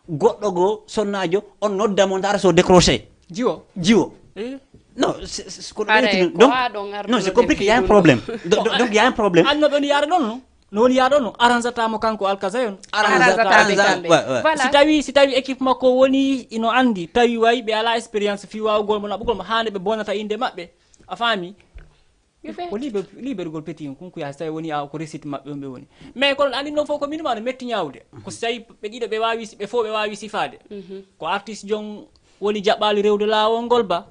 goɗɗo goo, sonnaajo, on nodda mo, ndaara so décroché. Jiwo. Jiwo. Eh. Non, c'est, c'est, c'est ko ɗum Are, yewtino. Ko Donc, haa ɗon artuno non, c'est compliqué, il y a un problème. Donc, donc, donc, il y a un problème. An no ɗon yaade ɗon, no? No woni yaade ɗon, no? Aranzata mo kanko Alkazayon. Aranzata Aranzata ɓe kamɓe. Ouais, ouais. Voilà. Si tawi, si tawi équipe makko woni ino anndi, tawi way ɓe alaa expérience fii waawugol mo naɓugol mo, haande ɓe bonata innde maɓɓe. A faami? Ko liber-, libergol petit on, kon ko yaha, so tawi woni a, ko réussite maɓɓe on ɓe woni. Mais kono anndi noon fof ko minima no metti ñaawde. Ko so tawi ɓe ɗiɗo ɓe waawi si-, ɓe fof ɓe waawi sifaade. Ko artiste jon woni jaɓɓaali rewde laawol ngol ba.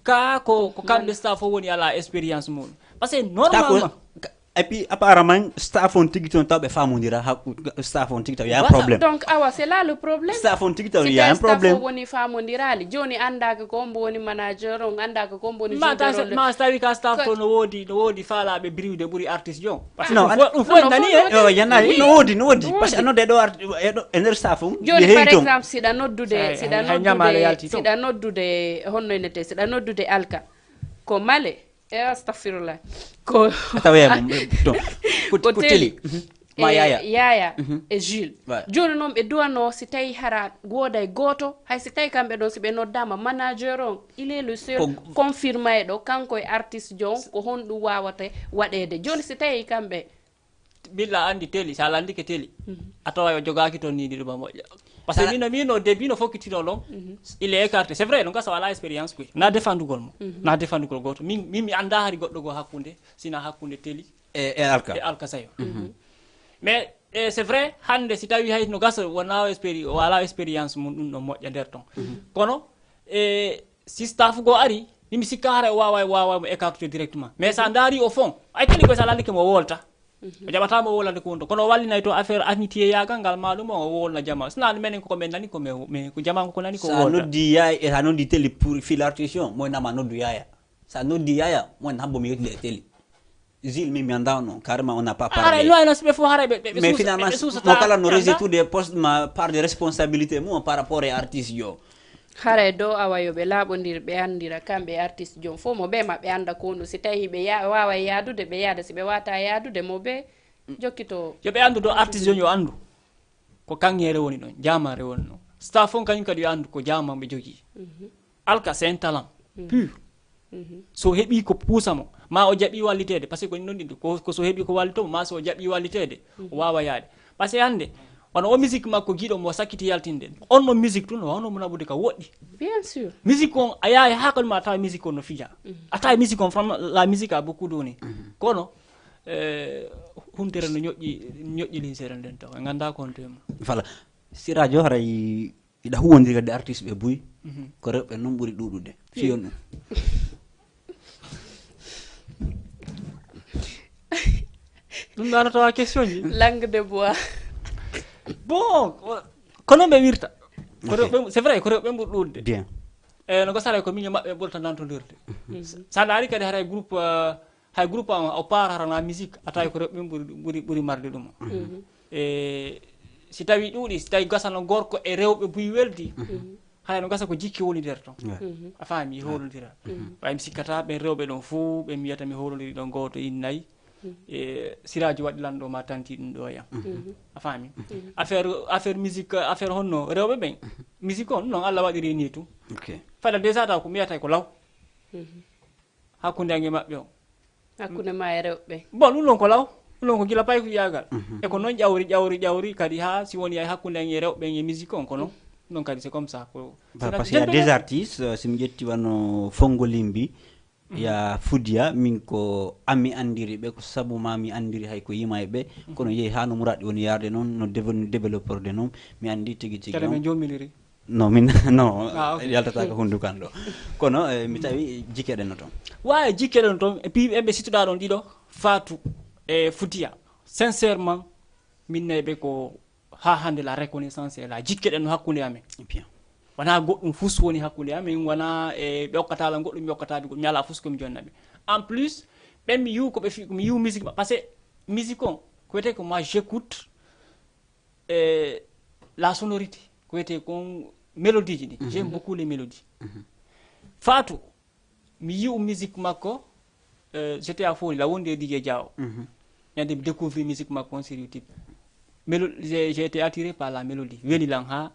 Ka ko, ko kamɓe staff fof woni alaa expérience mum. Parce que Ta ko, normalement, ka-, et puis apparemment, staff on tigi ton taw ɓe faamondira, ha, staff on tigi taw, il y a un Voilà. problème. Donc, awa, c'est là le problème. Staff on tigi taw, Si il y a tawi un staff problème. On woni faamondiraali. Jooni anndaaka ko hombo woni manager on, anndaaka ko hombo woni Ma joueur ta-, rôle. Ma so tawi ka staff Ko to no woodi, no woodi faalaaɓe biriwde ɓuri artiste jon. Parce que Non, ɗum an-, fof, ɗum fof non, en nani, non, eh? non, Yo, y en a, Woodi. No woodi, no woodi. Woodi. Parce que nodde ɗo art-, e ɗo, e nder staff on, Jooni, ɓe par heewi ton. Exemple, siɗa noddude, Hay, siɗa hay, hay ñamaale noddude, yalti ton. Siɗa noddude, honno innete, siɗa noddude Alka. Ko Male. E astafirullah. Ko A tawa yaay mum, to. Ko, Ko ko Teli. Teli. Mhm. Ma E Yaya. Yaya Mhm. e Jules. Ouais. Jooni noon ɓe duwanoo si tawi hara wooday gooto, hay si tawi kamɓe ɗon si ɓe noddaama manager on, il est le seul Ko confirmé ɗo, kanko e artiste jon, ko honɗum waawata waɗeede. Jooni si tawi kamɓe Billa andi teli, sa landike teli, a tawa yo jogaaki toon ni ɗiɗo ba moƴƴa. Parce que mino mino début no fokkitino ɗon, il est écarté. C'est vrai, ɗum gasa wala expérience koy. Na defandugol mo. Na defandugol goto. Min min mi anda hari goɗɗo go hakkunde, sina hakkunde teli e e alka e alka sayo. Mais e c'est vrai, hande si tawi hay no gasa wona expéri wala expérience mum, ɗum ɗo moƴƴa nder ton. Kono e si staff go ari, mimi sikka hara o wawa wawa mo écarté directement. Mais sa ndaari au fond, ay teli koy sa landike mo wolta. O jaɓata mo wolande ko wonto kono o wallinay to affaire amitié yagal ngal ma ɗum o wolna jama sina menen koko men nani ko men men ko jama ko nani ko sa wolta. Noddi yaay e sa noddi teli pour filartition moy nama noddu yaya. Sa noddi yaya moy habbo mi yettude e teli. Zil mi mi anda no carrément on n'a pas parlé. Haray no ayna siɓe fof haray ɓe ɓe mais finalement mo kala no rejeté tout des postes ma part de responsabilité mum par rapport e artiste yo. Hara e dow awa yo ɓe laaɓondir, ɓe anndira kamɓe e artiste joom fof mo ɓe ma ɓe annda kondu. Si tawi hiɓe ya waaway yaadude, ɓe yaada. Si ɓe waata yaadude, mo ɓe jokkito. Yo ɓe anndu ɗo artiste joom yo anndu ko kaŋŋeere woni ɗon, jaamaare woni ɗon. Staff on kañum kadi yo anndu ko jaama ɓe jogii. Alka c'est un talent pur. So heɓi ko puusa mo ma o jaɓi walliteede, parce que ko ɗum ɗon ɗiɗo ko ko so heɓi ko wallito mo ma so o jaɓi walliteede, o waawa yaade. Parce que hannde wano o musique makko giɗo mo sakkiti yaltinde on no musique tun wano mo naɓude ka woɗɗi. Bien sûr. Musique on a yahay ha kadi ma tawa musique on no fija. A tawa musique on vraiment la musique a beaucoup donné. Kono eh, huntere no ñoƴƴi ñoƴƴi linsere nden taw en ganda ko honto e mum. Voilà. Si radio haray iɗa huwondiri kadi artiste ɓe buy ko rewɓe noon ɓuri ɗuɗude fiyon ɗum. Ɗum ɗo ana tawa question ji. Langue de bois. Bon, kono ɓe wirta ko rewɓe c'est vrai ko rewɓe ɓuri ɗuɗude. Bien. E no gasara ko miño maɓɓe ɓurta nantodirde. Sa ndaari kadi haray groupe eh, hay groupe am o part harana musique a tawi ko rewɓe ɓen ɓuri ɓuri ɓuri marde ɗum. E si tawi ɗuuɗi si tawi gasano gorko e rewɓe buy weldi, hay no gasa ko jikke woni nder ton. A faami howlodira. Ɓay mi sikkata ɓen rewɓe ɗon fuu ɓe mbiyata mi howlodiri ɗon gooto innayi. E siraji waɗi lanɗo ma tanti ɗum ɗo yam. A faami. Affaire affaire musique affaire honno rewɓe ɓen musique on non allah waɗiri ni tun. Fada déjà taw ko mbiyata ko law hakkunde am e maɓɓe on. Hakkunde ma e rewɓe. Bon ɗum ɗon ko law. Ɗum ɗon ko gila paykuyagal. E ko noon ƴawri ƴawri ƴawri kadi ha si woni ay hakkunde am e rewɓe en e musique on ko noon. Ɗum ɗon kadi c'est comme ça ko. Par ce que y a des artistes si mi ƴetti wano fongo limbi ya fudiya min ko ami andiri ɓe ko sabu ma mi andiri hay ko yima e ɓe kono yehi ha no muraɗi woni yarde noon no développorde noon mi andi tigi tigi. Kadi min jomminiri. No min no yaltataka hunduko an ɗo. Kono eh, mi tawi jikkeɗen no toon. Wawi jikkeɗen no toon e piɓe ɓe sittuɗa ɗon ɗiɗo fatu e futiya sincèrement min nayi ɓe ko ha hande la reconnaissance e la jikkeɗen no hakkunde amen. Bien. Wona goɗɗum fus woni hakkunde amen wona e ɓe okkatala goɗɗum mi okkataɓe goɗɗum mi ala fus komi jonnaɓe. En plus ɓen mi yiw koɓe fi mi yiw musique ma parce que musique on ko wiyete ko ma j'écoute e la sonorité ko wiyete kon mélodie ji ɗi j'aime beaucoup les mélodies. Fatou mi yi'u musique makko euh, j'étais à Fori la wonde e DJ Diaw. Ñande mi découvrir musique makko on sur YouTube. Melo j'ai j'ai été attiré par la mélodie weli lan ha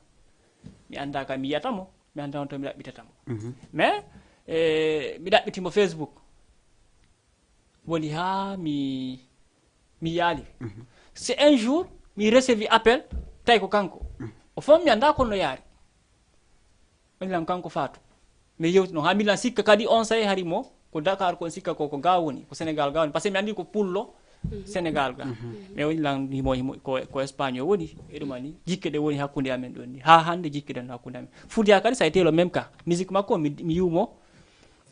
mi anda ka mi yiyata mo mi anda on to mi ɗaɓɓitata mo. Mais euh, mi ɗaɓɓiti mo Facebook woni ha mi mi yaali. C'est un jour mi recevi appel tawi ko kanko o fom mi anda kono no yaari. Woni lan kanko faatu mi yewti noon ha milan sikka kadi on sayi hari mo ko dakar kon sikka ko ko ga woni ko sénégal ga woni parce que mi andi ko pullo sénégal ga. Mais woni lan himo himo ko ko espagne o woni e ɗum ani jikke ɗe woni hakkunde amen ɗon ni ha hande jikke ɗen hakkunde amen fudiya kadi ça a été le même cas musique makko mi mi yiwmo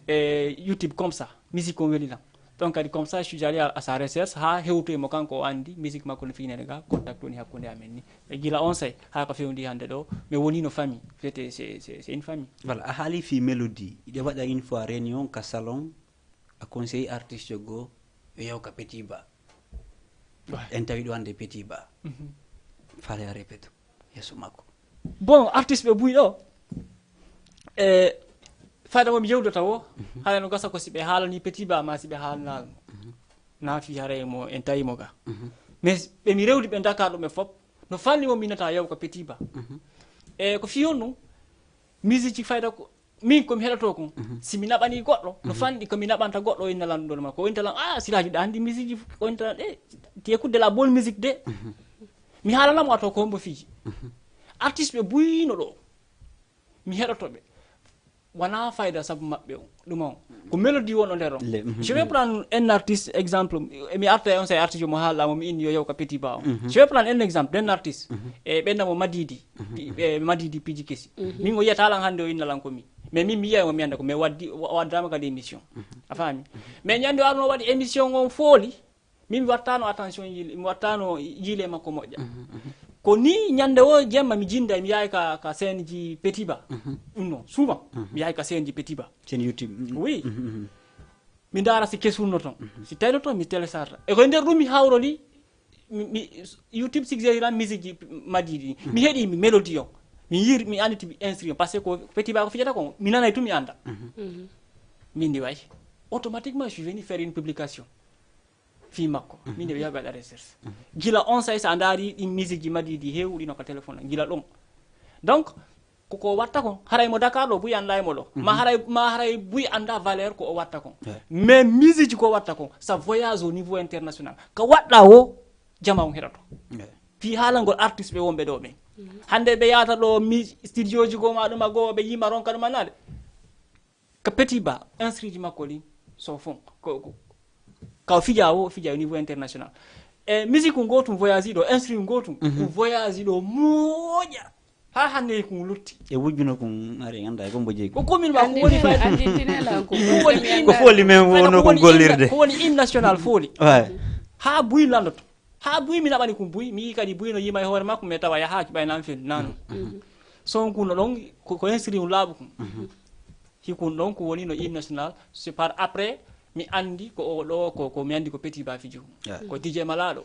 e YouTube comme ça musique on weli lan. Donc kadi comme ça je suis allé à sa recherche ha hewtoymo kanko o andi musique makko no finere ga contact woni hakkunde amen ni. E gila on sey ha ko fewndi hande ɗo mi wonino famille fete c'est c'est c'est une famille. Voilà a haali fi mélodie iɗe waɗa une fois réunion ka salon a conseil artiste goo ɓe yewka petit ba. En tawi ɗo hande petit ba faale a répéto yeeso makko. Bon artiste ɓe buy ɗo e fayda momi yewdo tawo haɗa no gasa ko siɓe haalani petit ba ma siɓe haalnalmo. Na fi haray mo en tawimo ga mais ɓe mi rewdi ɓe dakar ɗum e fop no fanni mo minata yaw ko petit ba. E ko fi honɗum musique fayda ko Min ko mi heɗoto kon, si mi naɓani goɗɗo no fanɗi ko mi naɓanta goɗɗo, o inna lan ɗum ɗo ma ko o inta lan, ah, siraaji ɗa anndi misiji, o inta lan e, tu écoutes de la bonne musique de. Mi haalana mo a to ko hombo fiji. Artiste ɓe buyino ɗo, mi heɗoto ɓe. Wona fayda sabu maɓɓe on ɗum on, ko mélodie won o nder on. Je vais prendre un artiste exemple. Mi arta e on say artiste mo haalɗa mo mi inni yo yew ka Petit Ba on. Je vais prendre un exemple d'un artiste. E ɓenna mo Madidi. Ɓe Madidi piji kesi. Min o yiyata lan hannde o inna lan ko mi, mais min mi yiya mo mi annda ko mais waddi waddama kadi émission. A faami? Mais ñande o arno waɗi émission on fooli. Min mi wattano attention yile mi wattano yile makko moƴƴa. Ko ni ñande o jemma mi jinda mi yahay ka ka scène ji Petit Ba. Ɗum non souvent mi yahay ka scène ji Petit Ba. Chaîne YouTube. Oui. Mi ndaara si kesunno ton, si tawno ton mi télécharge e koye nder ɗum mi hawroli. Mi YouTube suggérira musique ji Madidi, mi heɗi mi mélodie on, mi yir mi anditi instrument parce que ko Petit Ba ko fijata kon mi nanay tu mi anda. Min ndi way automatiquement je suis venu faire une publication. Fii makko min nde ɓe yaɓe waɗa recherche. Gila on say so a ndaari ɗin musique ji Madidi heewuɗi no ka téléphone gila ɗon. Donc koko watta kon haray mo Dakar ɗo buy annda e mo ɗo ma haray ma haray buy annda valeur ko o watta kon. Mais musique ko watta kon ça voyage au niveau international ka waɗɗa wo jama on heɗoto. Fii haalangol artiste ɓe wonɓe ɗo ɓen hannde ɓe yahata ɗo mi studio ji goo ma ɗuma goo ɓe yima ronka ɗuma nade. Ka Petit Ba instrument ji makko ɗin so fon ko ko- ka o fija o fija au niveau international. E musique ngoo tun voyage ɗo instrument ngoo tun ko voyage ɗo moƴa. Ha hannde kun lutti. E wujjuno kun ari ganda e gombo jeyi ko komin ma ko woni fay andintinela ko ko woni in ko fooli men wono ko gollirde ko woni in national fooli. Ha buy landoto ha buy mi naɓani kun buy mi yi kadi buy no yima e hoore makko mais tawa yahaaki ɓay nan fel nano. Son kun no ɗon ko ko instrument laaɓu kun. Hikun ɗon ko woni no hymne national c'est par après mi andi ko o ɗo ko ko mi andi ko Petit Ba fiji ko ko DJ Malaɗo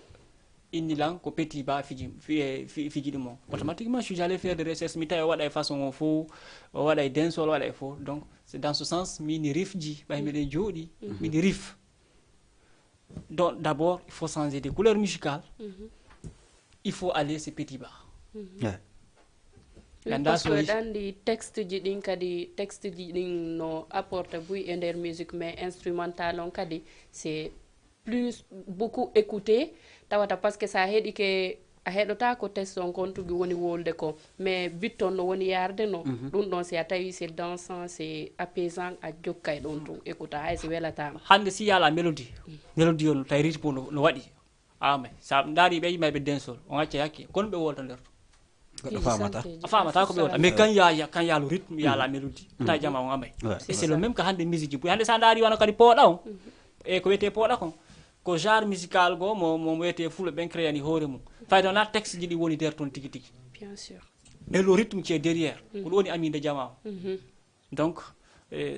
inni lan ko Petit Ba fiji fiji ɗum o automatiquement je suis allé faire de recherche mi tawi o waɗa e façon o fo o waɗa e dancehall waɗa e fo donc c'est dans ce sens mini rifji ɓay miɗen jooɗi mini rif. Donc d'abord il faut changer de couleur musicale. Il faut aller chez Petit Ba. Ganda parce que ɗanɗi texte ji ɗin kadi texte ji ɗin no apporte buy e nder musique mais instrumental on kadi c'est plus beaucoup écouté tawata parce que sa heɗike a heɗotako texte on kon tugi woni wolde ko mais bitton no woni yarde no ɗum ɗon si a tawi c'est dansant c'est apaisant a jokka e ɗon tun écouta hay si welatama. Hande si yala mélodie mélodie on tawi rythme no waɗi. Amay sa ndaari ɓe yimay ɓe densol on acca yakke kono ɓe wolta nder to. Goɗɗo famata a famata ko ɓe wolta mais kan ya kan yalu rythme yala mélodie ta jama on amay. Et c'est le même que hande musique ji buy hande sa ndaari wano kadi pooɗa on e ko wiyete pooɗa kon ko genre musical go mo mo wiyete fulo ɓen créani hoore mum fayda wona texte ji ɗi woni nder toon tigi tigi. Bien sûr. Mais le rythme qui est derrière ko ɗum woni aminde jama o. Donc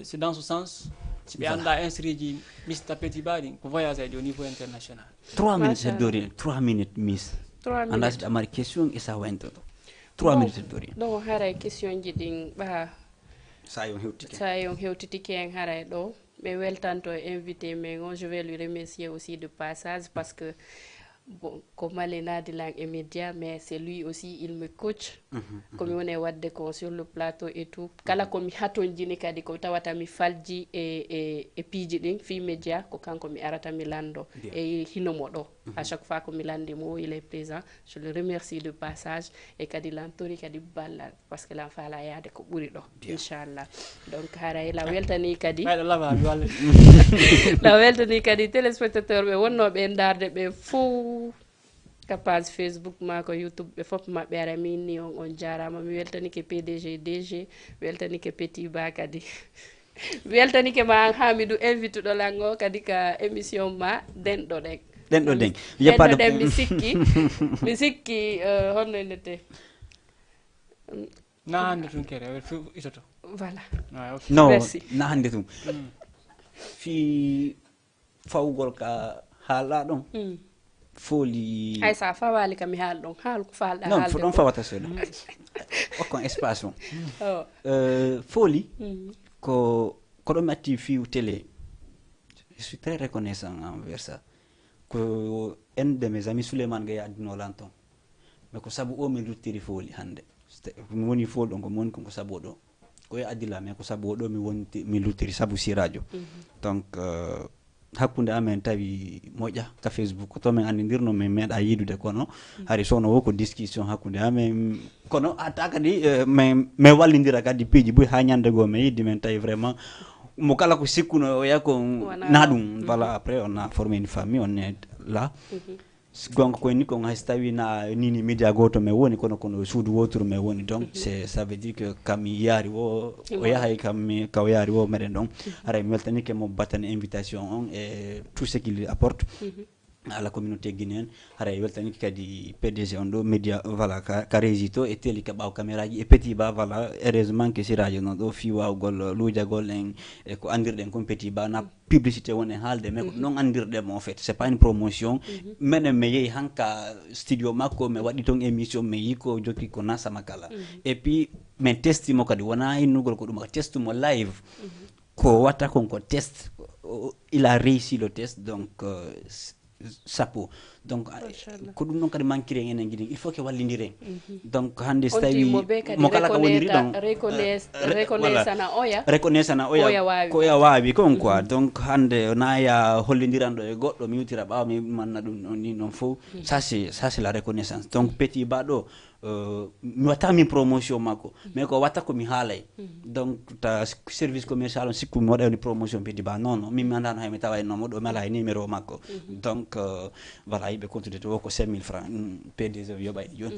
c'est dans ce sens ɓe annda instriji Mister Petit Ba ɗin ko voyage aji au niveau international. Trois minutes heddori trois minutes miss. Anda si ɗa mari question e sa wayntoto trois minutes heddori ɗo haray question ji ɗin ɓa. Sa yon hewtike sa yon hewtitike en haray ɗo ɓe weltanto e invité men on je vais lui remercier aussi de passage parce que bon ko malinaadi lan e média mais c'est lui aussi il me coach. Komi woni e wadde ko sur le plateau et tout kala komi hatonjini kadi ko tawata mi falji e e e piiji ɗin fii média ko kanko mi arata mi lando e hino mo ɗo. À chaque fois ko mi landi mo il est présent je le remercie de passage e kadi lan tori kadi ballal parce que lan faala yaade ko ɓuri ɗo inchallah. Donc haray la weltani kadi la weltani kadi téléspectateur ɓe wonnoɓe e ndaarde ɓe fow ka page Facebook ma ko YouTube ɓe fof maɓɓe ara min ni on on jarama mi weltanike P D G D G weltanike Petit Ba kadi weltanike ma an Hamidou invite ɗo lango kadi ka émission ma denɗo ɗen. Denɗo ɗen. Denɗo ɗen mi sikki mi sikki honno innete. Na hannde tun kere awer fof itoto. Voilà. No na hannde tun fii fawgol ka haalɗa ɗon fooli. Hay sa fawaali ka mi haal ɗon haal ko faalɗa non ko ɗon fawata seeɗa okkon espace on. Fooli ko ko ɗon mi atti fiiw télé. Je suis très reconnaissant envers ça. Ko un de mes amis Souleymane Gaye addino lan ton. Mais ko sabu o min ruttiri fooli hannde. Mi woni fooli ɗon ko mi woni kon ko sabu o ɗo. ko e adila, mais ko sabu o ɗo mi wonti, mi luttiri sabu Sirajo. Donc, euh, hakkunde amen tawi moƴƴa ka Facebook, ko to min anndirno, min meeɗa yiidude, kono hari sowno wo ko discussion hakkunde amen. Kono hatta kadi, eh, min, min wallidira kadi piiji buy ha ñande goo min yiɗde min tawi vraiment mo kala ko sikkuno o wiya ko na ɗum. Voilà, après on a formé une famille, on est là. Si gonga koye ni, kon hay so tawi na nini média goto men woni, kono kono suudu woturu men woni. Donc c'est, ça veut dire que kam mi yaari wo o yahay, kam mi ka o yaari wo meɗen ɗon. Haray mi weltanike mo battane invitation on e tout ce qu'il apporte à la communauté guinéenne. Haray weltanike kadi P D G on ɗo média, voilà, ka, ka régie to e télé ka ɓaawo caméra ji e Petit Ba, voilà, heureusement que Sirajo non ɗo fi wawgol luujagol en e ko andirɗen kon Petit Ba na publicité woni e haalde, mais ko non andirɗe mo en fait, c'est pas une promotion. Meɗen mi yehi hanka studio makko, mi waɗi ton émission, mi yi ko jokki ko na sama kala. Et puis min testi mo kadi, wona innugol ko ɗum, test mo live. Ko watta kon ko test. O- il a réussi le test, donc euh, s- chapeau. Donc euh, ko ɗum ɗon kadi manquiri en, enen guiɗen, il faut que wallindiren. Donc hannde so tawi mo kala ka woniri ɗon, reconnaissana oya, reconnaissana oya ko oya waawi kon quoi. Donc hannde na ya hollindiranɗo e goɗɗo mi yewtira ɓaawo mi manna ɗum on ni noon fof. Ça c'est, ça c'est la reconnaissance. Donc Petit Ba ɗo, euh, mi watta min promotion makko, mais ko watta ko mi haalay. Donc ta service commercial on sikku mi waɗa woni promotion Petit Ba, non non, min mi andano hay mi tawa e nomo ɗo mi ala e numéro makko. Donc euh, voilà, yiɓe contude to ko cinq mille francs. P D G yoɓay joni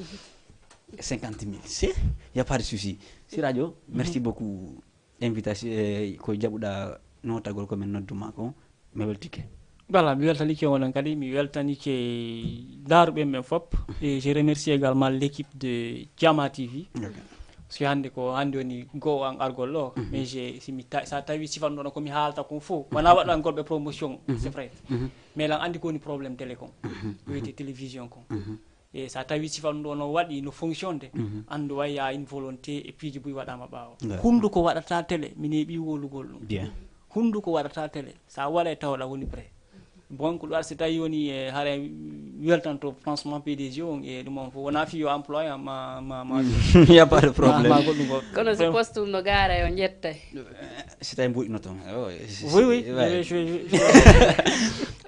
cinquante mille, c'est, y a pas de souci. Sirajo, merci beaucoup. Invitation, eh, ko jaɓuɗa notagol ko min nodduma ko, mi weltike. Voilà, mi weltanike onon kadi, mi weltanike daaruɓe men fop. Et je remercie également l'équipe de Jama T V. Parce que hannde ko hannde woni goo an argol ɗo. Mais je si mi ta- sa tawi sifanno ɗon ko mi haalta kon fof wona waɗangol ɓe promotion, c'est vrai. Mais lan andi ko woni problème télé kon, wiyete télévision kon. E sa tawi sifan ɗo no waɗi no fonctionde, anndu way ya une volonté e piiji buy waɗama ɓaawo. Hunduko waɗata télé, min heɓi wolugol ɗum. Hunduko waɗata télé, sa waɗa e tawɗa woni prêt. Bon, ko ɗum waɗa si tawi woni e hare weltanto franchement P D G on e ɗum on fof wona fi yo employé ma ma ma. Il y a pas de problème. Ma goɗɗum goɗɗum. Kono si poste ɗum no gaara yo ƴettay. Si tawi mbuɗino toon. Oui oui.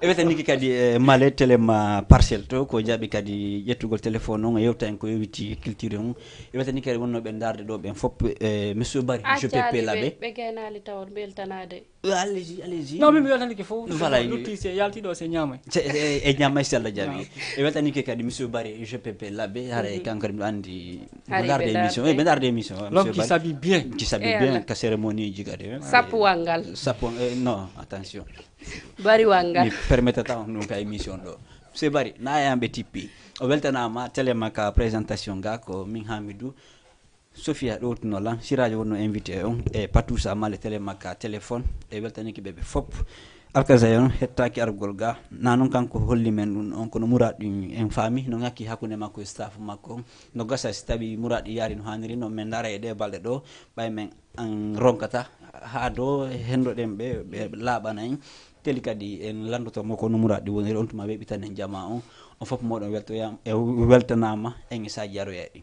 E wetanike kadi e male télé ma parcelle to ko jaaɓi kadi ƴettugol téléphone on e yewta en ko yowiti culture on. E wetanike kadi wonnoɓe darde ɗo ɓen fop e monsieur Bari je peux labe. Ɓe gaynaali taw beltanade. Allez-y, allez-y. Non, mais mi weltanike fof. Voilà. Lutti se yalti ɗo se ñaamay. E ñaamay si Allah jaaɓi. E weltanike kadi monsieur Bari je peux labe hara e kanko kadi mbiɗo andi. Ɓe darde émission. Ɓe darde émission. L'homme qui s'habille bien. Qui s'habille bien ka cérémonie ji kadi. Sappo wanngal. Sappo, non, attention. Bari wanngal. Mi permettata on ɗum ka émission ɗo. Monsieur Bari na yamɓe tippi. O weltanama télé ma ka présentation ga ko min Hamidou. Sofia ɗowtuno lan Sirajo wonno invité on e Patousa Male télé makka téléphone. E weltanike ɓeɓe fop. Alkazay on hettaki argol ga na non kanko holli men ɗum on kono muraɗi en faami no ngakki hakkunde makko e staff makko on. No gasa si tawi muraɗi yaari no haniri no min dara e ɗe balɗe ɗo ɓay men an ronkata ha do hendoɗen ɓe ɓe laaɓana en. Teli kadi en landoto mo ko no muraɗi woniri on tuma weɓitanen jama on. On fop moɗon weltoyam e weltanama en e saji yaroya ɗi.